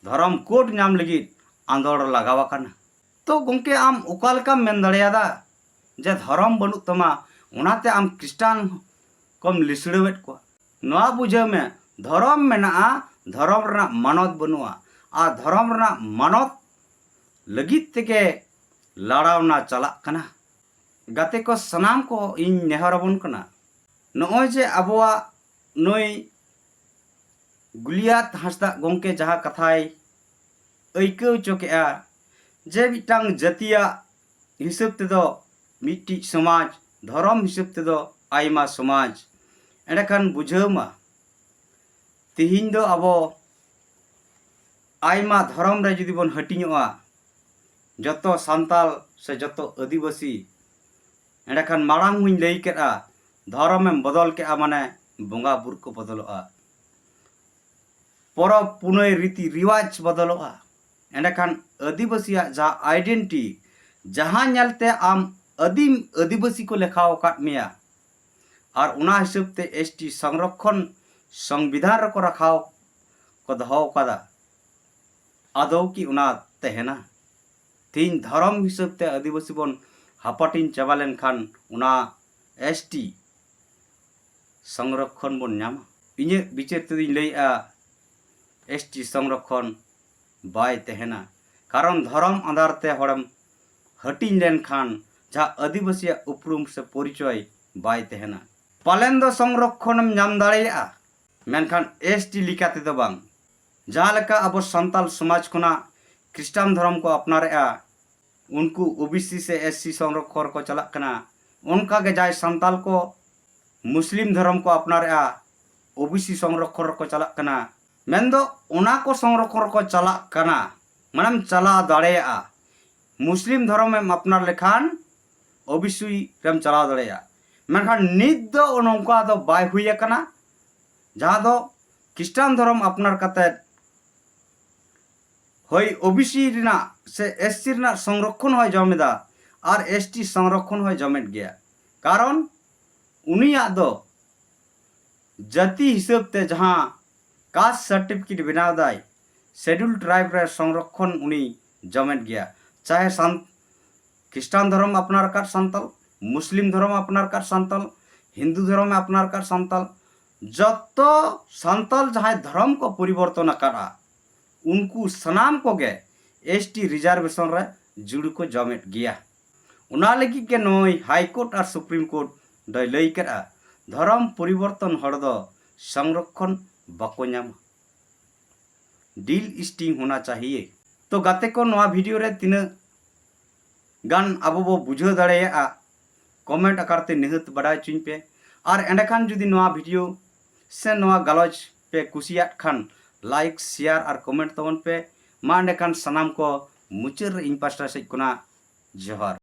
ᱫᱷᱚᱨᱚᱢ ᱠᱳᱰ ᱧᱟᱢ ᱞᱟᱹᱜᱤᱫ ᱟᱸᱫᱳᱲ ᱞᱟᱜᱟᱣ ᱟᱠᱟᱱᱟ᱾ ᱛᱚ ᱜᱚᱢᱠᱮ, ᱟᱢ ᱚᱠᱟ ᱞᱮᱠᱟᱢ ᱢᱮᱱ ᱫᱟᱲᱮᱭᱟᱫᱟ ᱡᱮ ᱫᱷᱚᱨᱚᱢ ᱵᱟᱹᱱᱩᱜ ᱛᱟᱢᱟ, ᱚᱱᱟᱛᱮ ᱟᱢ ᱠᱷᱨᱤᱥᱴᱟᱱ ᱠᱚᱢ ᱞᱤᱥᱲᱟᱹᱣᱮᱫ ᱠᱚᱣᱟ? ᱱᱚᱣᱟ ᱵᱩᱡᱷᱟᱹᱣ ᱢᱮ, ᱫᱷᱚᱨᱚᱢ ᱢᱮᱱᱟᱜᱼᱟ, ᱫᱷᱚᱨᱚᱢ ᱨᱮᱱᱟᱜ ᱢᱟᱱᱚᱛ ᱵᱟᱹᱱᱩᱜᱼᱟ᱾ ᱟᱨ ᱫᱷᱚᱨᱚᱢ ᱨᱮᱱᱟᱜ ᱢᱟᱱᱚᱛ ᱞᱟᱹᱜᱤᱫ ᱛᱮᱜᱮ ᱞᱟᱲᱟᱣᱱᱟ ᱪᱟᱞᱟᱜ ᱠᱟᱱᱟ᱾ ᱜᱟᱛᱮ ᱠᱚ, ᱥᱟᱱᱟᱢ ᱠᱚ ᱤᱧ ᱱᱮᱦᱚᱨ ᱟᱵᱚᱱ ᱠᱟᱱᱟ, ᱱᱚᱜᱼᱚᱭ ᱡᱮ ᱟᱵᱚᱣᱟᱜ ᱱᱩᱭ ᱜᱩᱞᱤᱭᱟᱛ ᱦᱟᱸᱥᱫᱟᱜ ᱜᱚᱢᱠᱮ ᱡᱟᱦᱟᱸ ᱠᱟᱛᱷᱟᱭ ᱟᱹᱭᱠᱟᱹᱣ ᱦᱚᱪᱚ ᱠᱮᱜᱼᱟ ᱡᱮ ᱢᱤᱫᱴᱟᱝ ᱡᱟᱹᱛᱤᱭᱟᱜ ᱦᱤᱥᱟᱹᱵ ᱛᱮᱫᱚ ᱢᱤᱫᱴᱤᱡ ᱥᱚᱢᱟᱡᱽ, ᱫᱷᱚᱨᱚᱢ ᱦᱤᱥᱟᱹᱵ ᱛᱮᱫᱚ ᱟᱭᱢᱟ ᱥᱚᱢᱟᱡᱽ, ᱮᱸᱰᱮᱠᱷᱟᱱ ᱵᱩᱡᱷᱟᱹᱣ ᱢᱟ, ᱛᱤᱦᱤᱧ ᱫᱚ ᱟᱵᱚ ᱟᱭᱢᱟ ᱫᱷᱚᱨᱚᱢ ᱨᱮ ᱡᱩᱫᱤ ᱵᱚᱱ ᱦᱟᱹᱴᱤᱧᱚᱜᱼᱟ, ᱡᱚᱛᱚ ᱥᱟᱱᱛᱟᱞ ᱥᱮ ᱡᱚᱛᱚ ᱟᱹᱫᱤᱵᱟᱹᱥᱤ, ᱮᱸᱰᱮᱠᱷᱟᱱ ᱢᱟᱲᱟᱝ ᱦᱚᱸᱧ ᱞᱟᱹᱭ ᱠᱮᱫᱼᱟ, ᱫᱷᱚᱨᱚᱢᱮᱢ ᱵᱚᱫᱚᱞ ᱠᱮᱫᱼᱟ ᱢᱟᱱᱮ ᱵᱚᱸᱜᱟ ᱵᱩᱨᱩ ᱠᱚ ᱵᱚᱫᱚᱞᱚᱜᱼᱟ, ᱯᱚᱨᱚᱵᱽ ᱯᱩᱱᱟᱹᱭ ᱨᱤᱛᱤ ᱨᱤᱣᱟᱡᱽ ᱵᱚᱫᱚᱞᱚᱜᱼᱟ᱾ ᱮᱸᱰᱮᱠᱷᱟᱱ ᱟᱹᱫᱤᱵᱟᱹᱥᱤᱭᱟᱜ ᱡᱟᱦᱟᱸ identity, ᱡᱟᱦᱟᱸ ᱧᱮᱞᱛᱮ ᱟᱢ ᱟᱹᱫᱤᱢ ᱟᱹᱫᱤᱵᱟᱹᱥᱤ ᱠᱚ ᱞᱮᱠᱷᱟᱣ ᱟᱠᱟᱫ ᱢᱮᱭᱟ, ᱟᱨ ᱚᱱᱟ ᱦᱤᱥᱟᱹᱵ ᱛᱮ S T ᱥᱚᱝᱨᱚᱠᱠᱷᱚᱱ ᱥᱚᱝᱵᱤᱫᱷᱟᱱ ᱨᱮᱠᱚ ᱨᱟᱠᱷᱟᱣ ᱠᱚ ᱫᱚᱦᱚ ᱟᱠᱟᱫᱟ, ᱟᱫᱚ ᱠᱤ ᱚᱱᱟ ᱛᱟᱦᱮᱱᱟ? ᱛᱮᱦᱮᱧ ᱫᱷᱚᱨᱚᱢ ᱦᱤᱥᱟᱹᱵ ᱛᱮ ᱟᱹᱫᱤᱵᱟᱹᱥᱤ ᱵᱚᱱ ᱦᱟᱯᱟᱴᱤᱧ ᱪᱟᱵᱟ ᱞᱮᱱᱠᱷᱟᱱ ᱚᱱᱟ S T ᱥᱚᱝᱨᱚᱠᱠᱷᱚᱱ ᱵᱚᱱ ᱧᱟᱢᱟ? ᱤᱧᱟᱹᱜ ᱵᱤᱪᱟᱹᱨ ᱛᱮᱫᱚᱧ ᱞᱟᱹᱭᱮᱜᱼᱟ, S T ᱥᱚᱝᱨᱚᱠᱠᱷᱚᱱ ᱵᱟᱭ ᱛᱟᱦᱮᱱᱟ᱾ ᱠᱟᱨᱚᱱ ᱫᱷᱚᱨᱚᱢ ᱟᱫᱷᱟᱨ ᱛᱮ ᱦᱚᱲᱮᱢ ᱦᱟᱹᱴᱤᱧ ᱞᱮᱱᱠᱷᱟᱱ ᱡᱟᱦᱟᱸ ᱟᱹᱫᱤᱵᱟᱹᱥᱤᱭᱟᱜ ᱩᱯᱨᱩᱢ ᱥᱮ ᱯᱚᱨᱤᱪᱚᱭ ᱵᱟᱭ ᱛᱟᱦᱮᱱᱟ᱾ ᱯᱟᱞᱮᱱ ᱫᱚ ᱥᱚᱝᱨᱚᱠᱠᱷᱚᱱᱮᱢ ᱧᱟᱢ ᱫᱟᱲᱮᱭᱟᱜᱼᱟ, ᱢᱮᱱᱠᱷᱟᱱ S T ᱞᱮᱠᱟ ᱛᱮᱫᱚ ᱵᱟᱝ᱾ ᱡᱟᱦᱟᱸ ᱞᱮᱠᱟ ᱟᱵᱚ ᱥᱟᱱᱛᱟᱞ ᱥᱚᱢᱟᱡᱽ ᱠᱷᱚᱱᱟᱜ ᱠᱷᱨᱤᱥᱴᱟᱱ ᱫᱷᱚᱨᱚᱢ ᱠᱚ ᱟᱯᱱᱟᱨᱮᱜᱼᱟ, ᱩᱱᱠᱩ O B C ᱥᱮ S C ᱥᱚᱝᱨᱚᱠᱠᱷᱚᱱ ᱨᱮᱠᱚ ᱪᱟᱞᱟᱜ ᱠᱟᱱᱟ᱾ ᱚᱱᱠᱟᱜᱮ ᱡᱟᱦᱟᱸᱭ ᱥᱟᱱᱛᱟᱞ ᱠᱚ ᱢᱩᱥᱞᱤᱢ ᱫᱷᱚᱨᱚᱢ ᱠᱚ ᱟᱯᱱᱟᱨᱮᱜᱼᱟ, O B C ᱥᱚᱝᱨᱚᱠᱠᱷᱚᱱ ᱨᱮᱠᱚ ᱪᱟᱞᱟᱜ ᱠᱟᱱᱟ᱾ ᱢᱮᱱᱫᱚ ᱚᱱᱟ ᱠᱚ ᱥᱚᱝᱨᱚᱠᱠᱷᱚᱱ ᱨᱮᱠᱚ ᱪᱟᱞᱟᱜ ᱠᱟᱱᱟ, ᱢᱟᱱᱮᱢ ᱪᱟᱞᱟᱣ ᱫᱟᱲᱮᱭᱟᱜᱼᱟ᱾ ᱢᱩᱥᱞᱤᱢ ᱫᱷᱚᱨᱚᱢᱮᱢ ᱟᱯᱱᱟᱨ ᱞᱮᱠᱷᱟᱱ O B C ᱨᱮᱢ ᱪᱟᱞᱟᱣ ᱫᱟᱲᱮᱭᱟᱜᱼᱟ᱾ ᱢᱮᱱᱠᱷᱟᱱ ᱱᱤᱛ ᱫᱚ ᱱᱚᱝᱠᱟ ᱫᱚ ᱵᱟᱭ ᱦᱩᱭ ᱟᱠᱟᱱᱟ, ᱡᱟᱦᱟᱸ ᱫᱚ ᱠᱷᱨᱤᱥᱴᱟᱱ ᱫᱷᱚᱨᱚᱢ ᱟᱯᱱᱟᱨ ᱠᱟᱛᱮᱫ ᱦᱳᱭ ᱳᱵᱤᱥᱤ ᱨᱮᱱᱟᱜ ᱥᱮ ᱮᱥᱥᱤ ᱨᱮᱱᱟᱜ ᱥᱚᱝᱨᱚᱠᱷᱚᱱ ᱦᱚᱸᱭ ᱡᱚᱢ ᱮᱫᱟ ᱟᱨ ᱮᱥᱴᱤ ᱥᱚᱝᱨᱚᱠᱷᱚᱱ ᱦᱚᱸᱭ ᱡᱚᱢᱮᱫ ᱜᱮᱭᱟ᱾ ᱠᱟᱨᱚᱱ ᱩᱱᱤᱭᱟᱜ ᱫᱚ ᱡᱟᱹᱛᱤ ᱦᱤᱥᱟᱹᱵ ᱛᱮ ᱡᱟᱦᱟᱸ ᱠᱟᱥᱴ ᱥᱟᱨᱴᱤᱯᱷᱤᱠᱮᱴ ᱵᱮᱱᱟᱣ ᱫᱟᱭ, ᱥᱮᱰᱩᱞ ᱴᱨᱟᱭᱤᱵᱽ ᱨᱮ ᱥᱚᱝᱨᱚᱠᱷᱚᱱ ᱩᱱᱤ ᱡᱚᱢᱮᱫ ᱜᱮᱭᱟ᱾ ᱪᱟᱦᱮ ᱥᱟᱱ ᱠᱷᱨᱤᱥᱴᱟᱱ ᱫᱷᱚᱨᱚᱢ ᱟᱯᱱᱟᱨ ᱟᱠᱟᱫ ᱥᱟᱱᱛᱟᱞ, ᱢᱩᱥᱞᱤᱢ ᱫᱷᱚᱨᱚᱢ ᱟᱯᱱᱟᱨ ᱟᱠᱟᱫ ᱥᱟᱱᱛᱟᱞ, ᱦᱤᱱᱫᱩ ᱫᱷᱚᱨᱚᱢᱮ ᱟᱯᱱᱟᱨ ᱟᱠᱟᱫ ᱥᱟᱱᱛᱟᱞ, ᱡᱚᱛᱚ ᱥᱟᱱᱛᱟᱞ ᱡᱟᱦᱟᱸᱭ ᱫᱷᱚᱨᱚᱢ ᱠᱚ ᱯᱚᱨᱤᱵᱚᱨᱛᱚᱱ ᱟᱠᱟᱫᱼᱟ, ᱩᱱᱠᱩ ᱥᱟᱱᱟᱢ ᱠᱚᱜᱮ ᱮᱥᱴᱤ ᱨᱤᱡᱟᱨᱵᱷᱮᱥᱚᱱ ᱨᱮ ᱡᱩᱲᱩ ᱠᱚ ᱡᱚᱢᱮᱫ ᱜᱮᱭᱟ᱾ ᱚᱱᱟ ᱞᱟᱹᱜᱤᱫ ᱜᱮ ᱱᱩᱭ ᱦᱟᱭ ᱠᱳᱨᱴ ᱟᱨ ᱥᱩᱯᱨᱤᱢ ᱠᱳᱨᱴ ᱫᱚᱭ ᱞᱟᱹᱭ ᱠᱮᱫᱼᱟ, ᱫᱷᱚᱨᱚᱢ ᱯᱚᱨᱤᱵᱚᱨᱛᱚᱱ ᱦᱚᱲ ᱫᱚ ᱥᱚᱝᱨᱚᱠᱷᱚᱱ ᱵᱟᱠᱚ ᱧᱟᱢᱟ᱾ ᱰᱤᱞᱤᱥᱴᱤᱝ ᱦᱳᱱᱟ ᱪᱟᱦᱤᱭᱮ᱾ ᱛᱚ ᱜᱟᱛᱮ ᱠᱚ, ᱱᱚᱣᱟ ᱵᱷᱤᱰᱤᱭᱳ ᱨᱮ ᱛᱤᱱᱟᱹᱜ ᱜᱟᱱ ᱟᱵᱚ ᱵᱚ ᱵᱩᱡᱷᱟᱹᱣ ᱫᱟᱲᱮᱭᱟᱜᱼᱟ, ᱠᱚᱢᱮᱱᱴ ᱟᱠᱟᱨ ᱛᱮ ᱱᱤᱦᱟᱹᱛ ᱵᱟᱰᱟᱭ ᱦᱚᱪᱚᱧ ᱯᱮ᱾ ᱟᱨ ᱮᱸᱰᱮᱠᱷᱟᱱ ᱡᱩᱫᱤ ᱱᱚᱣᱟ ᱵᱷᱤᱰᱤᱭᱳ ᱥᱮ ᱱᱚᱣᱟ ᱜᱟᱞᱚᱪ ᱯᱮ ᱠᱩᱥᱤᱭᱟᱜ ᱠᱷᱟᱱ, ᱞᱟᱭᱤᱠ, ᱥᱮᱭᱟᱨ ᱟᱨ ᱠᱚᱢᱮᱱᱴ ᱛᱟᱵᱚᱱ ᱯᱮ᱾ ᱢᱟ ᱮᱸᱰᱮᱠᱷᱟᱱ ᱥᱟᱱᱟᱢ ᱠᱚ ᱢᱩᱪᱟᱹᱫ ᱨᱮ ᱤᱧ ᱯᱟᱥᱴᱟ ᱥᱮᱫ ᱠᱷᱚᱱᱟᱜ ᱡᱚᱦᱟᱨ᱾